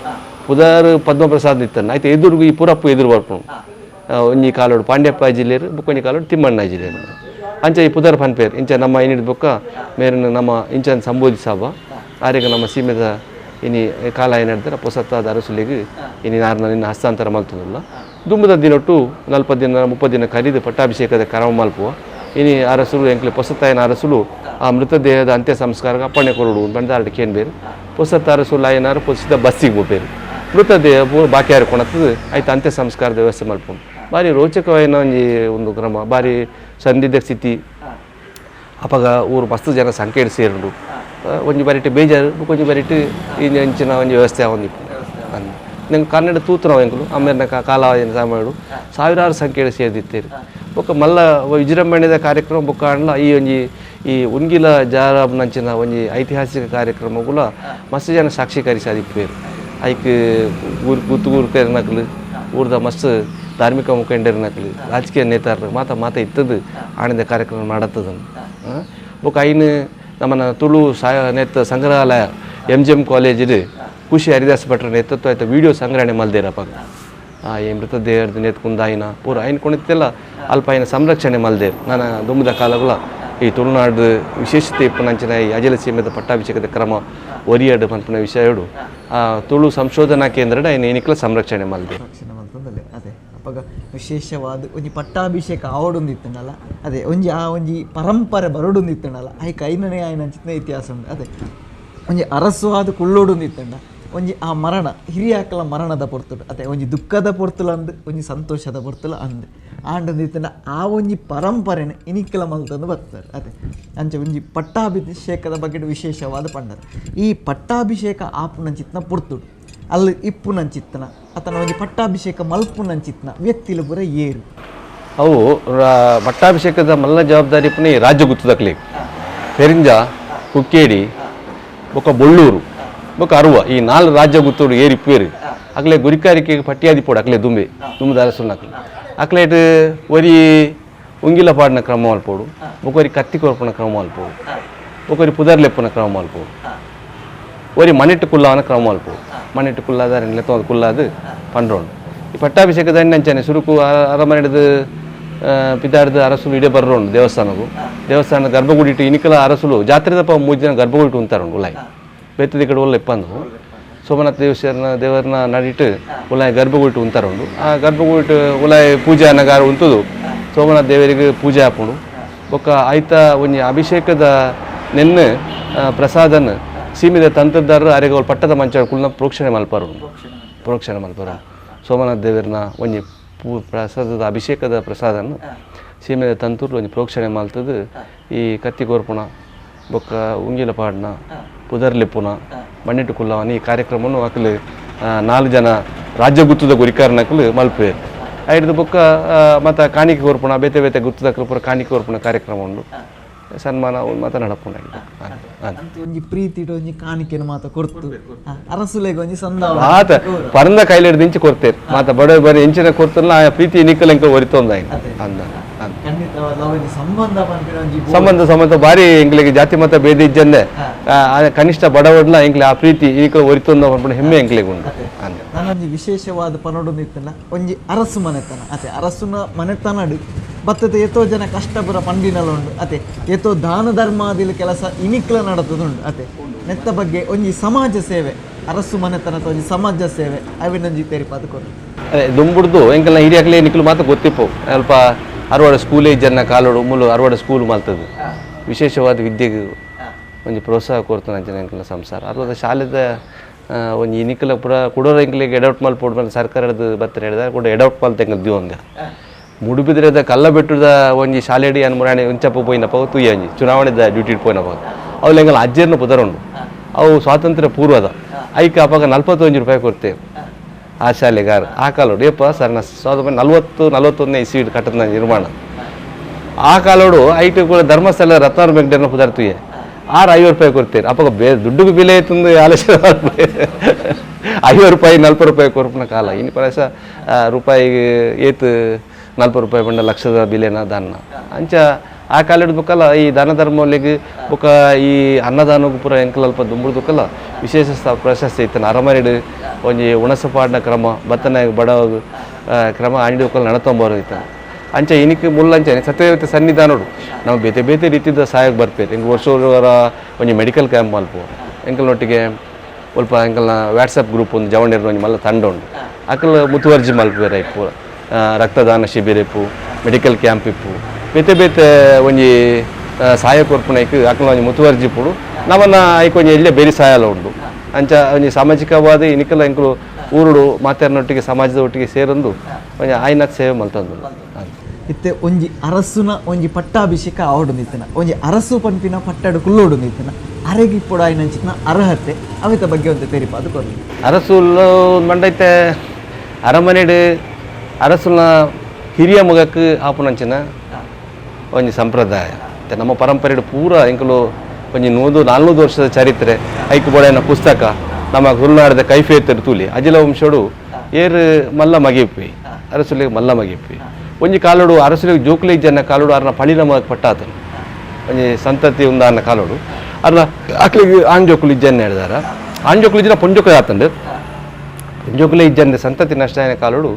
ಪುದಾರು ಪದ್ಮಪ್ರಸಾದ್ ಇತ್ತಂಡ ಆಯ್ತು ಎದುರುಗು ಈ ಪುರಪ್ಪು ಎದುರು ಬರ್ಪುಂಡು ಒಂಜಿ ಕಾಲೋಡು ಪಾಂಡ್ಯಪ್ಪ ಅಜ್ಜಿಲೇರು ಬೊಕ್ಕೊಂಜಿ ಕಾಲೋಡು ತಿಮ್ಮಣ್ಣ ಅಜ್ಜಿಲೇರು ಅಂಚ ಈ ಪುದರ್ ಪನ್ಪೇರು ಇಂಚ ನಮ್ಮ ಏನಿಡ್ ಬೊಕ್ಕ ಮೇರನ್ನು ನಮ್ಮ ಇಂಚನ್ ಸಂಬೋಧಿಸಾಬ ಆರೆಗ ನಮ್ಮ ಸೀಮೆದ ಇನಿ ಕಾಲ ಏನಿಡ್ತಾರೆ ಪೊಸತ್ತಾದ ಅರಸುಲಿಗೆ ಇನಿ ನಾರ್ನ ನಿನ್ನ ಹಸ್ತಾಂತರ ಮಲ್ತದಲ್ಲ ದುಂಬುದ ದಿನೊಟ್ಟು 40 ದಿನ 30 ದಿನ ಕರೀದು ಪಟ್ಟಾಭಿಷೇಕದ ಕರಮ ಮಲ್ಪುವ ಇನಿ ಅರಸುಲು ಎಂಕ್ಲೆ ಪೊಸತ್ತಾಯನ ಅರಸುಲು ಆ ಮೃತದೇಹದ ಅಂತ್ಯ ಸಂಸ್ಕಾರಕ್ಕೆ ಅಪ್ಪಣೆ ಕೊರಡು ಬಂದ ಆರ್ಡ್ ಕೇನ್ಬೇರು ಪೊಸತ್ತ ಅರಸುಲು ಆಯನಾರು ಪೊಸಿದ ಬಸ್ಸಿಗೆ ಹೋಗ್ಬೇರು ಮೃತದೇಹ ಪೂರ ಬಾಕಿ ಯಾರು ಕೊಣತದ ಆಯ್ತು ಅಂತ್ಯ ಸಂಸ್ಕಾರದ ವ್ಯವಸ್ಥೆ ಮಲ್ಪುಂಡು ಭಾರಿ ರೋಚಕವಾಯಿನ ಒಂಜಿ ಒಂದು ಕ್ರಮ ಭಾರಿ ಸಂದಿಗ್ಧ ಸ್ಥಿತಿ ಅಪಗ ಊರು ಮಸ್ತ್ ಜನ ಸಂಖ್ಯೆ ಸೇರುಂಡು ಒಂಜಿ ಬರಿಟ್ ಬೇಜಾರು ಒಂಜಿ ಬರಿಟ್ ಇಂಚಿನ ಒಂಜಿ ವ್ಯವಸ್ಥೆ ಒಂದಿಪ್ಪು ನಂಗೆ ಕನ್ನಡ ತೂತು ನಾವು ಎಂಕುಲು ಆಮೇಲೆ ಕಾಲ ಸಮಯಡು ಸಾವಿರಾರು ಸಂಖ್ಯೆ ಸೇರಿದಿತ್ತೇರು ಬೊಕ್ಕ ಮಲ್ಲ ವಿಜೃಂಭಣೆದ ಕಾರ್ಯಕ್ರಮ ಬೊಕ್ಕ ಅಂಡ್ಲ ಈ ಒಂಜಿ ಈ ಉನ್ಗಿಲ ಜಾರಬ್ನಂಚಿನ ಒಂಜಿ ಐತಿಹಾಸಿಕ ಕಾರ್ಯಕ್ರಮಗುಲ ಮಸ್ತ್ ಜನ ಸಾಕ್ಷೀಕರಿಸಾದಿಪ್ಪೇರು ಐಕ್ ಊರು ಗುತ್ತು ಗುರುಕರ್ನಕ್ಲು ಊರ್ದ ಮಸ್ತ್ ಧಾರ್ಮಿಕ ಮುಖಂಡರ್ನಕ್ಲು ರಾಜಕೀಯ ನೇತಾರರು ಮಾತ ಮಾತ ಇತ್ತದು ಆನಂದ ಕಾರ್ಯಕ್ರಮ ಮಾಡತ್ತದನ್ನು ಬೊಕ್ಕ ಐನು ನಮ್ಮನ್ನ ತುಳು ನೇತ ಸಂಗ್ರಹಾಲಯ M G M ಕಾಲೇಜಿಡು ಖುಷಿ ಹರಿದಾಸ್ ಭಟ್ರ ನೇತೃತ್ವ ಆಯ್ತು ವಿಡಿಯೋ ಸಂಗ್ರಹಣೆ ಮಲ್ದೇರಪ್ಪ ಈ ಮೃತದೇಹದ ನೇತ್ಕುಂದ ಐನ ಪೂರ ಐನ್ ಕೊಣಿತ್ತೆಲ್ಲ ಅಲ್ಪ ಐನ ಸಂರಕ್ಷಣೆ ಮಲ್ದೇರು ನಾನು ದುಂಬದ ಕಾಲಗಳ ಈ ತುಳುನಾಡು ವಿಶೇಷತೆ ಇಪ್ಪನಂಚಿನ ಈ ಅಜಲ ಸೀಮೆದ ಪಟ್ಟಾಭಿಷೇಕದ ಕ್ರಮ ಒರಿಯಡು ಪನ್ಪುನ ವಿಷಯಡು Tulu ಸಂಶೋಧನಾ ಕೇಂದ್ರ ಐನ ಸಂರಕ್ಷಣೆ ಮಲ್ದೆ ರಕ್ಷಣೆ ಮಲ್ತಂದಲೆ ಅದೇ ಅಪಗ ವಿಶೇಷವಾದ ಒಂಜಿ ಪಟ್ಟಾಭಿಷೇಕ ಆವಡೊಂದಿತ್ತಂಡಲ್ಲ ಅದೇ ಒಂಜಿ ಆ ಒಂಜಿ ಪರಂಪರೆ ಬರೋಡೊಂದಿತ್ತಂಡಲ್ಲ ಐಕ್ ಐನನೇ ಆಯ್ನಂಚಿನ ಇತಿಹಾಸ ಉಂಡು ಅದೇ ಒಂಜಿ ಅರಸು ಆದ ಕುಳ್ಳೋಡೊಂದಿತ್ತಂಡ ಒಂಜಿ ಆ ಮರಣ ಹಿರಿಯಾಕಲ ಮರಣದ ಪೊರ್ತುಡು ಅದೇ ಒಂಜಿ ದುಃಖದ ಪೊರ್ತುಲ ಅಂದ್ ಒಂಜಿ ಸಂತೋಷದ ಪೊರ್ತುಲ ಅಂದ್ ಆಂಡೊಂದಿತ್ತಂಡ ಆ ಒಂಜಿ ಪರಂಪರೆನೆ ಇನಿಕ್ಕಲ ಮಲ್ತಂದು ಬರ್ತಾರೆ ಅದೇ ಅಂಚೆ ಒಂಜಿ ಪಟ್ಟಾಭಿಷೇಕದ ಬಗ್ಗೆ ವಿಶೇಷವಾದ ಪಂಡರು ಈ ಪಟ್ಟಾಭಿಷೇಕ ಆಪುನಂಚಿತ್ನ ಪೊರ್ತುಡು ಅಲ್ಲಿ ಇಪ್ಪುನಂಚಿತ್ತನ ಅತನ ಒಂಜಿ ಪಟ್ಟಾಭಿಷೇಕ ಮಲ್ಪುನಂಚಿತ್ನ ವ್ಯಕ್ತಿಲು ಪೂರ ಏರು ಅವು ಪಟ್ಟಾಭಿಷೇಕದ ಮಲ್ಲ ಜವಾಬ್ದಾರಿ ಪುನಃ ಈ ರಾಜ್ಯ ಗುತ್ತದಕ್ಲಿ ಪೆರಿಂಜ ಕುಕ್ಕೇಡಿ ಬೊಕ್ಕ ಬೊಳ್ಳೂರು ಬೊಕ್ಕ ಅರುವ ಈ ನಾಲ್ ರಾಜ್ಯ ಗುತ್ತೋಡು ಏರಿ ಇಪ್ಪೇರು ಅಕ್ಲೆ ಗುರಿಕಾರಿಕೆ ಪಟ್ಟಿಯಾದಿ ಪೋಡು ಅಕ್ಲೆ ದುಂಬೆ ದುಂಬು ಅರಸುನಕ್ಲೆ ಅಕ್ಲೇಟ್ ಒರಿ ಉಂಗಿಲ ಪಾಡಿನ ಕ್ರಮ ಮಲ್ಪೋಡು ಬೊಕ್ಕ ಕತ್ತಿ ಕೊರ್ಪುನ ಕ್ರಮ ಮಲ್ಪೋಡು ಬೊಕ್ಕ ಪುದರ್ಲೆಪ್ಪುನ ಕ್ರಮ ಮಲ್ಪೋಡು ಒರಿ ಮಣಿಟ್ಟು ಕುಲ್ಲಾವನ ಕ್ರಮ ಮಲ್ಪೋಡು ಮಣಿಟ್ಟು ಕುಲ್ಲಾದ ಲೆತ್ತೊಂದು ಕುಲ್ಲಾದು ಪಂಡ್ರೋಂಡು ಈ ಪಟ್ಟಾಭಿಷೇಕದ ಅಂಚನೆ ಸುರುಕು ಅರಮನೆಡ್ದು ಪಿದಾಡ್ದು ಅರಸುಲು ಇಡೇ ಬರ್ರೋಂಡು ದೇವಸ್ಥಾನಕ್ಕೂ ದೇವಸ್ಥಾನ ಗರ್ಭಗುಡಿ ಇಟ್ಟು ಇನಿಕಲ ಅರಸುಲು ಜಾತ್ರೆದಪ್ಪ ಮೂರು ಜನ ಗರ್ಭಗುಡಿ ಉಂತಾರುಂಡು ಉಲಾಯಿ ಬೇತದ ಕಡೆ ಒಳ್ಳೆ ಇಪ್ಪಂದು ಸೋಮನಾಥ ದೇವಸ್ಥಾನ ದೇವರನ್ನ ನಡಿಟ್ಟು ಉಲಾಯಿ ಗರ್ಭಗುಡಿ ಉಂತಾರುಂಡು ಆ ಗರ್ಭಗುಡಿ ಉಲಾಯಿ ಪೂಜೆ ಅನ್ನಗಾರ ಉಂತುದು ಸೋಮನಾಥ ದೇವರಿಗೆ ಪೂಜೆ ಹಾಪುಂಡು ಬೊಕ್ಕ ಆಯ್ತ ಒಂಜಿ ಅಭಿಷೇಕದ ನೆನ್ನೆ ಪ್ರಸಾದನ ಸೀಮಿತ ತಂತ್ರದಾರರು ಅರೆಗೆ ಅವ್ರು ಪಟ್ಟದ ಮಂಚ ಕುಲ್ನ ಪ್ರೋಕ್ಷಣೆ ಮಲ್ಪಾರು ಪ್ರೋಕ್ಷಣೆ ಮಲ್ಪಾರು ಸೋಮನಾಥ ದೇವರನ್ನ ಒಂಜಿ ಪೂ ಪ್ರಸಾದದ ಅಭಿಷೇಕದ ಪ್ರಸಾದನ ಸೀಮೆದ ತಂತೂರು ಒಂಜಿ ಪ್ರೋಕ್ಷಣೆ ಮಲ್ತದು ಈ ಕತ್ತಿ ಕೋರ್ಪುಣ ಬೊಕ್ಕ ಉಂಗಿಲ ಪಾಡ್ನ ಪುದರ್ಲಿಪ್ಪುನ ಮಣ್ಣಿಟ್ಟು ಕುಲ್ಲವನ ಈ ಕಾರ್ಯಕ್ರಮವನ್ನು ಅಕ್ಲು ನಾಲ್ಕು ಜನ ರಾಜ್ಯ ಗುತ್ತದ ಗುರಿಕಾರನಕ್ಲು ಮಲ್ಪೇರು ಐಡ್ದು ಬೊಕ್ಕ ಮತ್ತು ಕಾಣಿಕೆ ಕೋರ್ಪುಣ ಬೇತೆ ಬೇತೆ ಗುತ್ತದಕ್ಲು ಪೂರ ಕಾಣಿಕೆ ಕೋರ್ಪುಣ ಕಾರ್ಯಕ್ರಮ ಉಂಡು ಸನ್ಮಾನ ಮಾತ ನಡಪುಂಡು ಒಂಜಿ ಪ್ರೀತಿ ಒಂಜಿ ಕಾಣಿಕೆನ ಮಾತ ಕೊರ್ತು ಅರಸುಲೆಗೆ ಒಂಜಿ ಸಂದ ಆತ ಪರಂದ ಕೈಲಿಡ್ದು ಇಂಚಿ ಕೊರ್ತೇರು ಮಾತ ಬಡ ಬರೀ ಇಂಚಿನ ಕೊರ್ತಲ್ಲ ಆ ಪ್ರೀತಿ ನಿಕ್ಕಲ್ ಎಂಕ ಒರಿತೊಂದ ಅಂದ ಸಂಬಂಧ ಸಂಬಂಧ ಸಂಬಂಧ ಬಾರಿ ಎಂಕ್ಲಿಗೆ ಜಾತಿ ಮತ ಭೇದ ಇಜ್ಜಂದೆ ಕನಿಷ್ಠ ಬಡವಡ್ಲ ಎಂಕ್ಲೆ ಆ ಪ್ರೀತಿ ಈಕ ಒರಿತೊಂದ ಪನ್ಪುನ ಹೆಮ್ಮೆ ಎಂಕ್ಲೆಗ್ ಉಂಡು. ನಾನೊಂಜಿ ವಿಶೇಷವಾದ ಪನೊಡೊಂದು ಇತ್ತಲ್ಲ ಒಂಜಿ ಅರಸು ಮನೆತನ ಅತೆ ಅರಸುನ ಮನೆತನಡು ಬತ್ತದ ಏತೋ ಜನ ಕಷ್ಟಪುರ ಪಂಡಿನಲ ಉಂಡು ಅತೆ ಏತೋ ದಾನ ಧರ್ಮಾದಿಲ ಕೆಲಸ ಇನಿಕ್ಲ ನಡತದುಂಡು ಅತೆ ನೆತ್ತ ಬಗ್ಗೆ ಒಂಜಿ ಸಮಾಜ ಸೇವೆ ಅರಸು ಮನೆತನದ ಒಂಜಿ ಸಮಾಜ ಸೇವೆ ಅವಿನೊಂಜಿ ತೆರಿಪಾದ ಕೊರು. ಅದೇ ದುಂಬುಡ್ದು ಎಂಕಲ್ನ ಹಿರಿಯಾಕ್ಲೆ ನಿಕ್ಲು ಮಾತ್ರ ಗೊತ್ತಿಪ್ಪು ಅಲ್ಪ ಅರವಾಡ ಸ್ಕೂಲೇ ಜನ ಕಾಲೋಡು ಮೂಲು ಅರವಾಡ ಸ್ಕೂಲ್ ಮಲ್ತದ್ದು ವಿಶೇಷವಾದ ವಿದ್ಯೆಗೆ ಒಂಜಿ ಪ್ರೋತ್ಸಾಹ ಕೊಡ್ತಾನೆ ಅಂಚನೆ ಎಂಕಲ್ನ ಸಂಸಾರ ಅರ್ವದ ಶಾಲೆದ ಒಂಜಿ ನಿಕ್ಕಲ ಪೂರ ಕುಡೋರ ಎಂಕ್ಲಿಗೆ ಎಡೌಟ್ ಮಲ್ಪೊಡು ಮೇಲೆ ಸರ್ಕಾರದ ಬತ್ತರ ಹೇಳಿದ ಕೂಡ ಎಡೌಟ್ ಮಲ್ತ ಎಂಕಲ್ ದಿವೊಂದ ಮುಡುಬಿದ್ರೆದ ಕಲ್ಲಬೆಟ್ಟದ ಒಂಜಿ ಶಾಲೆಡಿ ಅನ್ಮುರಾಣಿ ಒಂಚಪ್ಪ ಪೋಯಿನಪ್ಪ ತೂಯ ಒಂಜಿ ಚುನಾವಣೆದ ಡ್ಯೂಟಿ ಪೋಯಿನಪ್ಪ ಅವು ಎಂಕಲ್ ಅಜ್ಜರ್ನ ಪುದರುಂಡು ಅವು ಸ್ವಾತಂತ್ರ್ಯ ಪೂರ್ವದ ಐಕ ಅಪ್ಪಾಗ 41 ರೂಪಾಯಿ ಕೊಡ್ತೇವೆ ಆ ಶಾಲೆಗಾರ ಆ ಕಾಲೋಡು ಏಪ್ಪ ಸರ್ ನಾ 1940 41ನೇ ಇಸ್ವಿ ಕಟ್ಟದ ನಿರ್ಮಾಣ ಆ ಕಾಲೋಡು ಐಟು ಕೂಡ ಧರ್ಮಸ್ಥಳ ರತ್ನಾರ ಬೆಂಕಟನ ಪುದರ್ತುಯೆ 6 50 ರೂಪಾಯಿ ಕೊಡ್ತೀರಿ ಅಪ್ಪ ಬೇ ದುಡ್ಡುಗೂ ಬೆಲೆ ತಂದು ಆಲೋಚನೆ 50 ರೂಪಾಯಿ 40 ರೂಪಾಯಿ ಕೊರ್ಪುನ ಕಾಲ ಇನ್ನು ಪ್ರಾಯಶ ರೂಪಾಯಿಗೆ ಏತು 40 ರೂಪಾಯಿ ಬಂಡ ಲಕ್ಷದ ಬೆಲೆನ ದಾನ ಅಂಚ ಆ ಕಾಲ ಹಿಡ್ಬೇಕಲ್ಲ ಈ ದಾನ ಧರ್ಮಗಳಿಗೆ ಬೊಕ್ಕ ಈ ಅನ್ನದಾನಗೂ ಪೂರ ಎಂಕಲಲ್ಪ ದುಂಬುಡ್ದುಕ್ಕಲ್ಲ ವಿಶೇಷ ಪ್ರಶಸ್ತಿ ಇತ್ತು ಅರಮನೆಡು ಒಂಜಿ ಉಣಸಪಾಡಿನ ಕ್ರಮ ಬತ್ತನ ಬಡ ಕ್ರಮ ಅಂಡಿದಕ್ಕಲ್ಲ ನಡತೊಂಬರು ಇತ್ತು ಅಂಚೆ ಇನಿಕ್ ಮುಲ್ಲಂಚೆ ಸತ್ಯವತಿ ಸನ್ನಿಧಾನೋಡು ನಾವು ಬೇತೆ ಬೇತೆ ರೀತಿದ ಸಹಾಯಕ್ಕೆ ಬರ್ಪೇರು ಹಿಂಗೆ ವರ್ಷ ಒಂಜಿ ಮೆಡಿಕಲ್ ಕ್ಯಾಂಪ್ ಮಲ್ಪ ಎಂಕಲ್ನೊಟ್ಟಿಗೆ ಸ್ವಲ್ಪ ಎಂಕಲ್ನ ವಾಟ್ಸಪ್ ಗ್ರೂಪ್ ಒಂದು ಜವಣಿಯರು ಒಂಜಿ ಮಲ್ಲ ತಂಡ ಉಂಡು ಅಕಲ್ ಮುತುವರ್ಜಿ ಮಲ್ಪೇರು ಇಪ್ಪು ರಕ್ತದಾನ ಶಿಬಿರ ಇಪ್ಪು ಮೆಡಿಕಲ್ ಕ್ಯಾಂಪ್ ಇಪ್ಪು ಬೇತೆ ಬೇತೆ ಒಂಜಿ ಸಹಾಯ ಕೊರ್ಪುನ ಐಕ್ ಅಕಲ್ನ ಒಂಜಿ ಮುತುವರ್ಜಿ ಇಪ್ಪುಡು ನಮ್ಮನ್ನ ಐಕ್ ಒಂಜಿ ಎಲ್ಲೇ ಬೇರೆ ಸಹಾಯ ಉಂಡು ಅಂಚ ಒಂಜಿ ಸಾಮಾಜಿಕವಾದ ಇನಿಕಲ್ಲ ಎಂಕಲು ಊರುಡು ಮಾತಾಡಿನೊಟ್ಟಿಗೆ ಸಮಾಜದ ಒಟ್ಟಿಗೆ ಸೇರೊಂದು ಒಂಜಿ ಆಯ್ನ ಸೇವೆ ಮಲ್ತಂದು. ಇತ್ತೆ ಒಂಜಿ ಅರಸುನ ಒಂಜಿ ಪಟ್ಟಾಭಿಷೇಕ ಆವಡೊಂದಿತ್ತನ ಒಂಜಿ ಅರಸು ಪನ್ಪಿನ ಪಟ್ಟಡು ಕುಲ್ಲೋಡೊಂದಿತ್ತನ ಅರೆಗಿ ಪೊಡಾಯಿನಂಚಿನ ಅರ್ಹತೆ ಅವಿತ ಬಗ್ಗೆ ಒಂದು ತೆರಿಪಾದು ಕೊರ್ಲಿ. ಅರಸುಲು ಮಂಡೈತೆ ಅರಮನೆಡು ಅರಸುನ ಹಿರಿಯ ಮಗಕ್ಕೆ ಆಪುನಂಚಿನ ಒಂಜಿ ಸಂಪ್ರದಾಯ ನಮ್ಮ ಪರಂಪರೆ ಪೂರ ಎಂಕಲು ಒಂಜಿ 100-400 ವರ್ಷದ ಚರಿತ್ರೆ ಐಕು ಬೋಡಾಯಿನ ಪುಸ್ತಕ ನಮ್ಮ ತುಳುನಾಡದ ಕೈಫೇತರು ತೂಲಿ ಅಜಿಲ ವಂಶೋಡು ಏರು ಮಲ್ಲ ಮಗಿಪ್ಪಿ ಅರಸುಲಿಗೆ ಮಲ್ಲ ಮಗಿಪ್ಪಿ ಒಂಜಿ ಕಾಲೋಡು ಅರಸುಲಿಗೆ ಜೋಕುಲಿ ಜನ ಕಾಲೋಡು ಅರ್ನ ಪಳಿನ ಮಗ ಪಟ್ಟಾತನು ಒಂಜಿ ಸಂತತಿ ಉಂದಾನ ಕಾಲೋಡು ಅರ್ನ ಅಕ್ಲಿಗೆ ಆಂಜೋಕುಲಿ ಜನ ಹೇಳಿದಾರ ಆಂಜೋಕುಲಿ ಜನ ಪೊಂಜೋಕುಲಿ ಆತಂಡು ಪೊಂಜೋಕುಲಿ ಇಜ್ಜಂದೆ ಸಂತತಿ ನಷ್ಟ ಆಯ್ನ ಕಾಲೋಡು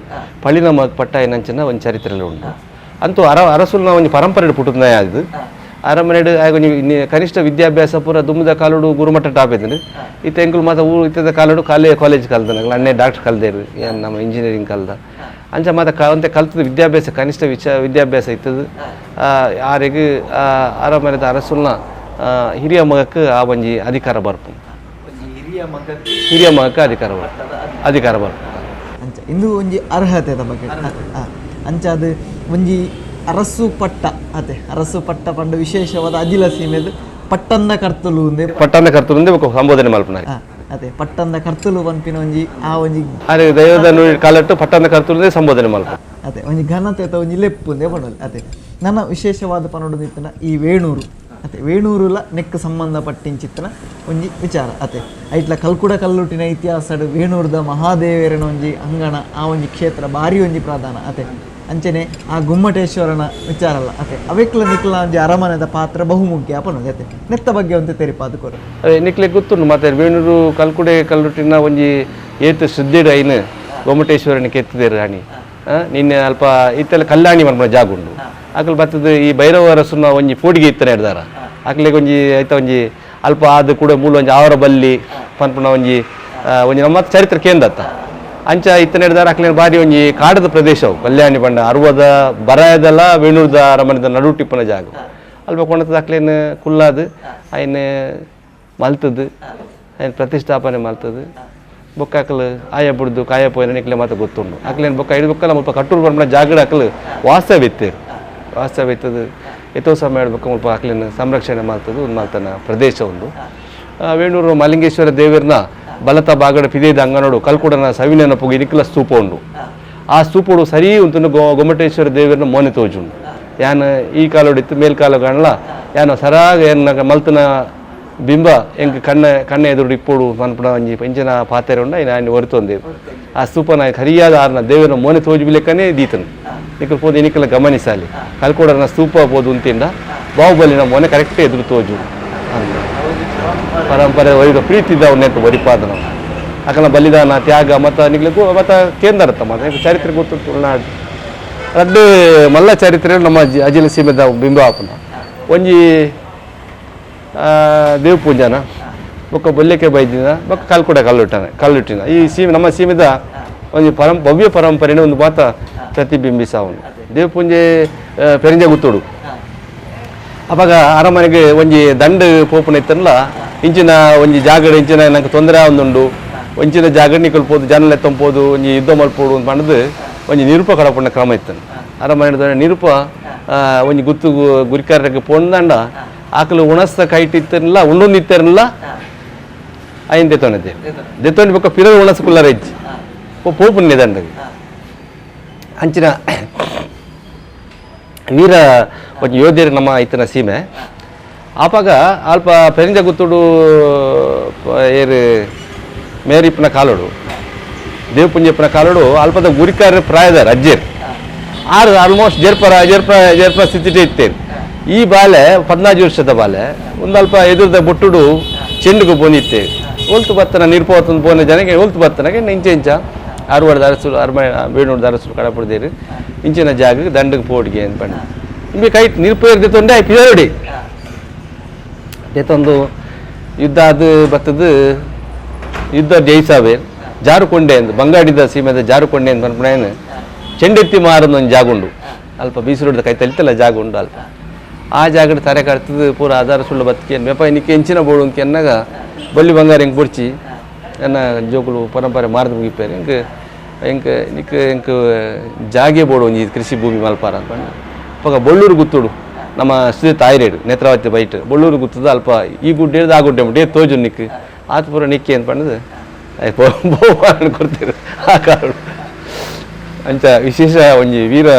ಪಳಿನ ಮಗ ಪಟ್ಟ ಏನಂಚಿನ ಒಂದು ಚರಿತ್ರೆಯಲ್ಲಿ ಉಂಟು ಅಂತೂ ಅರಸುಲ್ನ ಒಂಜಿ ಪರಂಪರೆ ಪುಟ್ಟುನ ಅದು ಅರಮನೆಡು ಆಯ್ ಕನಿಷ್ಠ ವಿದ್ಯಾಭ್ಯಾಸ ಪೂರ ದುಮ್ಮದ ಕಾಲುಡು ಗುರುಮಟ್ಟ ಟಾಪ್ ಇದ್ದೀನಿ ಇತ್ತ ಎಂಕುಲು ಮಾತ ಊರು ಇತ್ತದ ಕಾಲುಡು ಕಾಲೇಜ್ ಕಲ್ದ ಅಣ್ಣೆ ಡಾಕ್ಟರ್ ಕಲ್ದೇರು ಏನು ನಮ್ಮ ಇಂಜಿನಿಯರಿಂಗ್ ಕಲ್ದ ಅಂಚ ಮಾತ ಅಂತೆ ಕಲ್ತದ ವಿದ್ಯಾಭ್ಯಾಸ ಕನಿಷ್ಠ ವಿದ್ಯಾಭ್ಯಾಸ ಇತ್ತದು ಆರೆಗ್ ಅರಮನೆದ ಅರಸುಲ್ನ ಹಿರಿಯ ಮಗಕ್ಕೆ ಆ ಒಂಜಿ ಅಧಿಕಾರ ಬರ್ಪು ಹಿರಿಯ ಮಗಕ್ಕೆ ಅಧಿಕಾರ ಬರ್ಪು ಅಧಿಕಾರ ಬರ್ಪು ಅಂಚ ಇಂದು ಒಂಜಿ ಅರ್ಹತೆದ ಬಗ್ಗೆ ಅಂಚ ಅದು ಒಂಜಿ ಅರಸು ಪಟ್ಟ ಅತೆ ಅರಸು ಪಟ್ಟ ಪಂಡ ವಿಶೇಷವಾದ ಅಜಿಲ ಸೀಮೆದು ಪಟ್ಟಂದ ಕರ್ತಲು ಒಂದೇ ಪಟ್ಟಂದ ಕರ್ತಲು ಒಂದೇ ಸಂಬೋಧನೆ ಮಲ್ಪನ ಅದೇ ಪಟ್ಟಂದ ಕರ್ತಲು ಪನ್ಪಿನ ಒಂಜಿ ಆ ಒಂಜಿ ಅರೆ ದೈವದ ನುಡಿ ಕಾಲಟ್ಟು ಪಟ್ಟಂದ ಕರ್ತಲು ಸಂಬೋಧನೆ ಮಲ್ಪ ಅದೇ ಒಂಜಿ ಘನತೆ ಒಂಜಿ ಲೆಪ್ಪು ಒಂದೇ ಪಣೋಲಿ ಅದೇ ನನ್ನ ವಿಶೇಷವಾದ ಪನೋಡು ನಿತ್ತನ ಈ ವೇಣೂರು ಅತೆ ವೇಣೂರುಲ ನೆಕ್ ಸಂಬಂಧಪಟ್ಟಿಂಚಿತ್ತನ ಒಂಜಿ ವಿಚಾರ ಅತೆ ಐಟ್ಲ ಕಲ್ಕುಡ ಕಲ್ಲುಟಿನ ಇತಿಹಾಸಡು ವೇಣೂರ್ದ ಮಹಾದೇವರನ ಒಂಜಿ ಅಂಗಣ ಆ ಒಂಜಿ ಕ್ಷೇತ್ರ ಭಾರಿ ಒಂಜಿ ಪ್ರಧಾನ ಅತೆ ಅಂಚನೆ ಆ ಗುಮ್ಮಟೇಶ್ವರನ ವಿಚಾರಲ್ಲ ಅತೆ ಅವೆಕ್ಲ ನಿಕ್ಲ ಒಂಜಿ ಅರಮನೆದ ಪಾತ್ರ ಬಹುಮುಖ್ಯ ಪನೋಲಿ ಅತೆ ನೆತ್ತ ಬಗ್ಗೆ ಒಂತೆ ತೆರಿಪಾದ ಕೊರು ಅದೇ ನಿಕ್ಲೆ ಗೊತ್ತುಂಡು ಮತ್ತೆ ವೇಣೂರು ಕಲ್ಕುಡೆ ಕಲ್ಲುಟಿನ ಒಂಜಿ ಏತು ಶುದ್ಧಿಡು ಐನು ಗೊಮ್ಮಟೇಶ್ವರನ ಕೆತ್ತಿದೇರು ರಾಣಿ ನಿನ್ನೆ ಅಲ್ಪ ಇತ್ತೆಲ್ಲ ಕಲ್ಯಾಣಿ ಮನ್ಪುನ ಜಾಗ ಉಂಡು ಅಕಲ್ ಬತ್ತದ ಈ ಭೈರವ ಅರಸುನ ಒಂಜಿ ಪೋಡಿಗೆ ಇತ್ತನೆ ಹಿಡ್ದಾರ ಅಕ್ಲೆಗ್ ಒಂಜಿ ಐತ ಒಂಜಿ ಅಲ್ಪ ಆದ ಕೂಡ ಮೂಲ ಒಂಜಿ ಆವರ ಬಲ್ಲಿ ಪನ್ಪುನ ಒಂಜಿ ಒಂಜಿ ನಮ್ಮ ಚರಿತ್ರೆ ಕೇಂದತ್ತ ಅಂಚ ಇತ್ತನೆ ಹಿಡ್ದಾರ ಅಕ್ಲೆ ಬಾರಿ ಒಂಜಿ ಕಾಡದ ಪ್ರದೇಶ ಅವು ಕಲ್ಯಾಣಿ ಬಂಡ ಅರ್ವದ ಬರಾಯದಲ್ಲ ವೇಣೂರ್ದ ಅರಮನೆದ ನಡು ಟಿಪ್ಪನ ಜಾಗ ಅಲ್ಪ ಕೊಣತದ ಅಕ್ಲೇನು ಕುಲ್ಲಾದು ಅಯ್ನ ಮಲ್ತದ್ದು ಅಯ್ನ ಪ್ರತಿಷ್ಠಾಪನೆ ಮಲ್ತದ್ದು ಬೊಕ್ಕ ಅಕಲು ಆಯ ಬುಡ್ದು ಕಾಯ ಪೋಯಿನ ನಿಕ್ಲೆ ಮಾತ ಗೊತ್ತುಂಡು ಅಕ್ಲೇನು ಬೊಕ್ಕ ಐದು ಬೊಕ್ಕಲ ಮುಲ್ಪ ಕಟ್ಟೂರು ಬಂಡ ಜಾಗಡ ಅಕಲು ವಾಸ್ತವ್ಯ ಇತ್ತೇರು ವಾಸ್ತವ್ಯ ಇತ್ತದು ಎತ್ತೋ ಸಮಯ ಬೊಕ್ಕ ಮುಲ್ಪ ಅಕ್ಲೇನು ಸಂರಕ್ಷಣೆ ಮಾಡ್ತದ್ದು ಒಂದು ಮಲ್ತನ ಪ್ರದೇಶ ಒಂದು ವೇಣೂರು ಮಲಿಂಗೇಶ್ವರ ದೇವರನ್ನ ಬಲತ ಬಾಗಡ ಪಿದೇದ ಅಂಗನೋಡು ಕಲ್ಕುಡನ ಸವಿನೆನಪುಗು ಇನಿಕ್ಲ ಸ್ತೂಪ ಉಂಡು ಆ ಸ್ತೂಪೋಡು ಸರಿ ಉಂಟು ಗೊಮ್ಮಟೇಶ್ವರ ದೇವರನ್ನ ಮೋನೆ ತೋಜುಂಡು ಯಾನ್ ಈ ಕಾಲೋಡಿತ್ತು ಮೇಲ್ಕಾಲ ಕಾಣಲ ಯಾನ ಸರಾಗ ಏನ ಮಲ್ತನ ಬಿಂಬ ಎಂಕ್ ಕಣ್ಣ ಕಣ್ಣ ಎದುರು ಇಪ್ಪೋಡು ಮನ್ಪುಣ ಒಂಜಿ ಇಂಚಿನ ಪಾತೆರೆ ಉಂಡ ನಾನು ಹೊರತೊಂದೆ ಆ ಸ್ತೂಪನ ಸರಿಯಾದ ಆರ್ನ ದೇವರ ಮೋನೆ ತೋಜು ಬಿಲೆಕ್ಕನೇ ದೀತನು ನಿಕ್ಕಲು ಪೋದು ಇನಿಕಲ ಗಮನಿಸಾಲಿ ಕಲ್ಕೋಡನ ಸ್ತೂಪ ಪೋದು ಉಂತಿಂದ ಬಾಹುಬಲಿನ ಮೋನೆ ಕರೆಕ್ಟ್ ಎದುರು ತೋಜು ಅಂತ ಪರಂಪರೆ ಒಯ್ದು ಪ್ರೀತಿ ಇದ್ದ ಅವನ್ನೆಂತ ಒರಿಪಾದನ ಅಕಲ ಬಲಿದಾನ ತ್ಯಾಗ ಮತ್ತು ನಿಗ್ಲಿಗೂ ಮತ್ತು ಕೇಂದ್ರ ಮತ್ತೆ ಚರಿತ್ರೆ ಗೊತ್ತು ತುಳುನಾಡು ರಡ್ಡು ಮಲ್ಲ ಚರಿತ್ರೆ ನಮ್ಮ ಅಜಿಲ ಸೀಮೆದ ಬಿಂಬಾಪನ ಒಂಜಿ ದೇವ ಪೂಜಾನ ಬೊಕ್ಕ ಬೊಲ್ಲೆಕ್ಕೆ ಬೈದಿನ ಬೊಕ್ಕ ಕಲ್ಕುಡ ಕಲ್ಲುಟ್ಟನ ಕಲ್ಲುಟ್ಟಿನ ಈ ಸೀಮೆ ನಮ್ಮ ಸೀಮೆದ ಒಂಜಿ ಭವ್ಯ ಪರಂಪರೆನ ಒಂದು ಮಾತ ಪ್ರತಿಬಿಂಬಿಸಾವನು ದೇವ ಪೂಜೆ ಪೆರಿಂಜ ಗುತ್ತೋಡು ಅವಾಗ ಅರಮನೆಗೆ ಒಂಜಿ ದಂಡು ಪೋಪುನ ಇತ್ತಲ್ಲ ಇಂಚಿನ ಒಂಜಿ ಜಾಗಡೆ ಇಂಚಿನ ನಂಗೆ ತೊಂದರೆ ಒಂದುಂಡು ಒಂಚಿನ ಜಾಗಡೆ ನಿಕಲ್ಪೋದು ಜನಲೆ ತಂಪೋದು ಒಂಜಿ ಯುದ್ಧ ಮಲ್ಪೋಡು ಅಂತ ಪಂಡದು ಒಂಜಿ ನಿರೂಪ ಕಡಪುಣ್ಣ ಕ್ರಮ ಇತ್ತನು ಅರಮನೆ ನಿರೂಪ ಒಂಜಿ ಗುತ್ತು ಗುರಿಕಾರರಿಗೆ ಪೋಂದಂಡ ಆಕಲು ಉಣಸ್ತ ಕೈಟ್ ಇತ್ತರಲ್ಲ ಉಂಡೊಂದು ಇತ್ತರಲ್ಲ ಅಯ್ಯನ್ ದೆತ್ತೊಂಡೆ ದೆತ್ತೊಂಡು ಬೊಕ್ಕ ಪಿರ ಉಣಸ ಕುಲ್ಲರ ಇಜ್ಜಿ ಪೋಪುನ್ನೆ ದಂಡಗೆ ಅಂಚಿನ ವೀರ ಒಂಜಿ ಯೋಧರು ನಮ್ಮ ಇತ್ತನ ಸೀಮೆ ಆಪಾಗ ಅಲ್ಪ ಪೆರಿಂಜ ಗುತ್ತುಡು ಏರು ಮೇರಿಪ್ಪನ ಕಾಲೋಡು ದೇವಪುಂಜಪ್ಪನ ಕಾಲೋಡು ಅಲ್ಪದ ಗುರಿಕಾರ ಪ್ರಾಯದಾರ ಅಜ್ಜೇರು ಆರು ಆಲ್ಮೋಸ್ಟ್ ಜೇರ್ಪರ ಜೇರ್ಪ ಜೇರ್ಪ ಸ್ಥಿತಿ ಇತ್ತೇರು ಈ ಬಾಲೆ 14 ವರ್ಷದ ಬಾಲೆ ಒಂದು ಅಲ್ಪ ಎದುರ್ದ ಬೊಟ್ಟುಡು ಚೆಂಡುಗು ಬೋನಿತ್ತೆ ಒಲ್ತು ಬತ್ತನ ನಿರ್ಪೋತಂದು ಬೋನ ಜನಕ್ಕೆ ಒಲ್ತು ಬತ್ತನಗೆ ಇಂಚ ಇಂಚ ಅರವಡ್ದ ಅರಸುಲು ಅರಮನೆ ಬೇಣೂರ್ದ ಅರಸುಲು ಕಡಪಡ್ದೇರು ಇಂಚಿನ ಜಾಗ ದಂಡಗೆ ಪೋಡಿಗೆ ಅಂತ ಪಂಡ ನಿಮಗೆ ಕೈ ನಿರ್ಪೇರ್ ದೆತ್ತೊಂಡೆ ಪಿದೋಡಿ ದೆತ್ತೊಂದು ಯುದ್ಧ ಅದು ಬತ್ತದು ಯುದ್ಧ ಜಯಿಸಾವೆ ಜಾರುಕೊಂಡೆ ಅಂತ ಬಂಗಾಡಿದ ಸೀಮೆದ ಜಾರುಕೊಂಡೆ ಅಂತ ಪನ್ಪುಣೇನು ಚೆಂಡೆತ್ತಿ ಮಾರೊಂದು ಒಂದು ಜಾಗ ಉಂಡು ಅಲ್ಪ ಬೀಸರೋಡ್ದ ಕೈ ತಲಿತಲ್ಲ ಜಾಗ ಉಂಡು ಅಲ್ಪ ಆ ಜಾಗಡ್ ತರೆ ಕಟ್ತದ ಪೂರ ಆಧಾರ ಸುಳ್ಳು ಬತ್ತಿಕೆ ಮೆಪ ನಿಕ್ಕೆ ಎಂಚಿನ ಬೋಡು ಅಂತ ಎನ್ನಾಗ ಬಳ್ಳಿ ಬಂಗಾರ ಹೆಂಗೆ ಬುಡ್ಚಿ ಎನ್ನ ಜೋಕುಲು ಪರಂಪರೆ ಮಾರ್ದು ಮುಗಿಪೇರು ಎಂಕ್ ಎಂಕ್ ನಿಕ್ ಎಂಕ್ ಜಾಗೆ ಬೋಡು ಒಂಜಿ ಕೃಷಿ ಭೂಮಿ ಮಲ್ಪಾರ ಅಂತ ಪಗ ಬೊಳ್ಳೂರು ಗುತ್ತುಡು ನಮ್ಮ ಶ್ರೀ ತಾಯಿರೇಡು ನೇತ್ರಾವತಿ ಬೈಟ್ ಬೊಳ್ಳೂರು ಗುತ್ತದ ಅಲ್ಪ ಈ ಗುಡ್ಡೆ ಹಿಡ್ದು ಆ ಗುಡ್ಡೆ ಮುಟ್ಟಿ ತೋಜು ನಿಕ್ ಆತ ಪೂರ ನಿಕ್ಕಿ ಅಂತ ಪಂಡದು ಬಹುಮಾನ ಕೊಡ್ತೀರು ಆ ಕಾರಣ ಅಂಚ ವಿಶೇಷ ಒಂಜಿ ವೀರ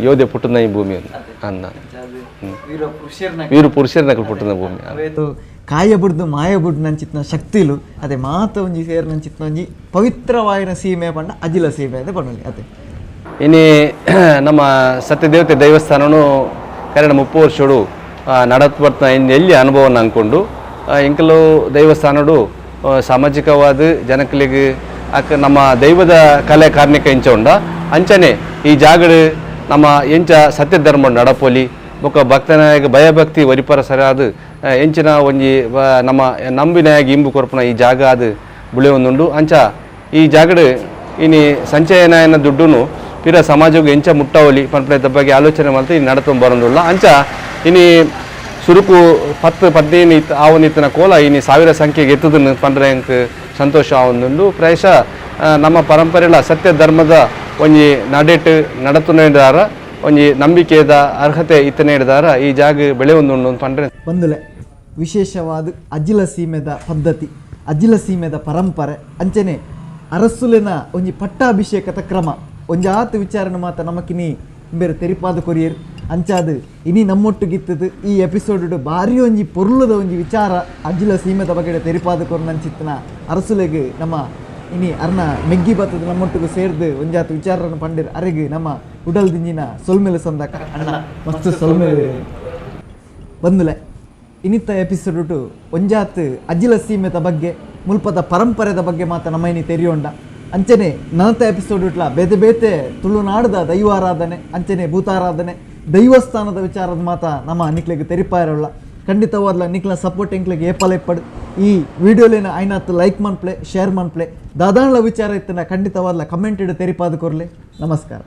ಯೋಧೆ ಪುಟ್ಟನ ಈ ಭೂಮಿ ಅನ್ನ ವೀರ ಪುರುಷರ ಪುಟ್ಟನ ಭೂಮಿ ಕಾಯ ಬುಡ್ದು ಮಾಯ ಬುಡ್ದು ನಂಚಿತ್ನ ಶಕ್ತಿಲು ಅದೇ ಮಾತ ಒಂಜಿ ಸೇರ್ ನಂಚಿತ್ನ ಒಂಜಿ ಪವಿತ್ರವಾಯಿನ ಸೀಮೆ ಪಂಡ ಅಜಿಲ ಸೀಮೆ ಅದೇ ಪಂಡಲಿ ಅದೇ ಇನಿ ನಮ್ಮ ಸತ್ಯದೇವತೆ ದೇವಸ್ಥಾನನು ಕರೆಣ 30 ವರ್ಷಡು ನಡತ್ ಬರ್ತ ಎಲ್ಲಿ ಅನುಭವನ ಅಂದ್ಕೊಂಡು ಎಂಕಲು ದೇವಸ್ಥಾನಡು ಸಾಮಾಜಿಕವಾದ ಜನಕಲಿಗೆ ಅಕ್ಕ ನಮ್ಮ ದೈವದ ಕಲೆ ಕಾರ್ಣಿಕ ಎಂಚ ಉಂಡ ಅಂಚನೆ ಈ ಜಾಗಡು ನಮ್ಮ ಎಂಚ ಸತ್ಯ ಧರ್ಮ ನಡಪೋಲಿ ಬೊಕ್ಕ ಭಕ್ತನಾಯಕ ಭಯಭಕ್ತಿ ಒರಿಪರ ಸರಿಯಾದ ಎಂಚಿನ ಒಂಜಿ ನಮ್ಮ ನಂಬಿನಾಯಗ ಇಂಬು ಕೊರ್ಪುನ ಈ ಜಾಗ ಅದು ಬುಳೆಯೊಂದುಂಡು. ಅಂಚ ಈ ಜಾಗಡ್ ಇನಿ ಸಂಚಯನಾಯನ ದುಡ್ಡುನು ಪಿರ ಸಮಾಜಕ್ಕೆ ಎಂಚ ಮುಟ್ಟವಲಿ ಪನ್ಪುನೆತ್ತ ಬಗ್ಗೆ ಆಲೋಚನೆ ಮಲ್ತ್ ಇನಿ ನಡತೊಂದು ಬರೊಂದುಲ್ಲ. ಅಂಚ ಇನಿ ಸುರುಕು 10 15 ಇತ್ತ ಆವೊಂದಿತ್ತಿನ ಕೋಲ ಇನಿ ಸಾವಿರ ಸಂಖ್ಯೆಗೆ ಎತ್ತುದನ್ನು ಪಂಡ್ರೆ ಎಂಕ್ ಸಂತೋಷ ಆವೊಂದುಂಡು. ಪ್ರಾಯಶಃ ನಮ್ಮ ಪರಂಪರೆಲ ಸತ್ಯ ಧರ್ಮದ ಒಂಜಿ ನಡೆಟ್ ನಡತುನೇದಾರ ಒಂಜಿ ನಂಬಿಕೆದ ಅರ್ಹತೆ ಇತ್ತನೇಡ್ದಾರ ಈ ಜಾಗ ಬೆಳೆಯೊಂದುಂಡು ಪಂಡ್ರೆ. ಬಂದುಲೆ ವಿಶೇಷವಾದ ಅಜಿಲ ಸೀಮೆದ ಪದ್ಧತಿ, ಅಜಿಲ ಸೀಮೆದ ಪರಂಪರೆ, ಅಂಚನೆ ಅರಸುಲಿನ ಒಂಜಿ ಪಟ್ಟಾಭಿಷೇಕದ ಕ್ರಮ ಒಂಜಾತ್ ವಿಚಾರನ ಮಾತ ನಮಕಿನಿ ಬೇರೆ ತೆರಿಪಾದ ಕೊರಿಯರ್. ಅಂಚಾದು ಇನಿ ನಮ್ಮೊಟ್ಟಿಗಿತ್ತದು ಈ ಎಪಿಸೋಡ್ ಭಾರಿ ಒಂಜಿ ಪೊರ್ಲುದ ಒಂಜಿ ವಿಚಾರ ಅಜಿಲ ಸೀಮೆದ ಬಗ್ಗೆ ತೆರಿಪಾದ ಕೊರ್ನಂಚಿತ್ತನ ಅರಸುಲೆಗ್ ನಮ್ಮ ಇನಿ ಅರ್ನ ಮೆಗ್ಗಿ ಬತ್ತದ ನಮ್ಮೊಟ್ಟಿಗೆ ಸೇರ್ದು ಒಂಜಾತ್ ವಿಚಾರನ ಪಂಡಿರ್. ಅರೆಗ್ ನಮ್ಮ ಉಡಲ್ ದಿಂಜಿನ ಸೊಲ್ಮೆಲೆ ಸಂದಕ ಅಣ್ಣ ಮಸ್ತ್ ಸೊಲ್ಮೆಲೆ ಬಂದುಲೆ. ಇನ್ನಿತ್ತ ಎಪಿಸೋಡ್ ಒಂಜಾತ್ ಅಜಿಲ ಸೀಮೆದ ಬಗ್ಗೆ ಮುಲ್ಪದ ಪರಂಪರೆದ ಬಗ್ಗೆ ಮಾತ ನಮ್ಮ ಇನಿ ತೆರಿಯೋಂಡ. ಅಂಚನೆ ನನತ ಎಪಿಸೋಡ್ ಇಟ್ಲ ಬೇತೆ ಬೇತೆ ತುಳುನಾಡದ ದೈವಾರಾಧನೆ ಅಂಚನೆ ಭೂತಾರಾಧನೆ ದೈವಸ್ಥಾನದ ವಿಚಾರದ ಮಾತ ನಮ್ಮ ನಿಕ್ಲೆಗ್ ತೆರಿಪಾಯಿರಲ್ಲ. ಖಂಡಿತವಾದ್ಲ ನಿಕ್ಲ ಸಪೋರ್ಟ್ ಎಂಕ್ಲೆಗ್ ಏಪಲೆಪ್ಪಡು. ಈ ವಿಡಿಯೋಲಿನ ಐನಾತ್ ಲೈಕ್ ಮನ್ಪ್ಲೆ, ಶೇರ್ ಮನ್ಪ್ಲೆ, ದಾದಾನ್ಲ ವಿಚಾರ ಇತ್ತನ ಖಂಡಿತವಾದ್ಲ ಕಮೆಂಟ್ ಇಡು ತೆರಿಪಾದ ಕೊರ್ಲೆ. ನಮಸ್ಕಾರ.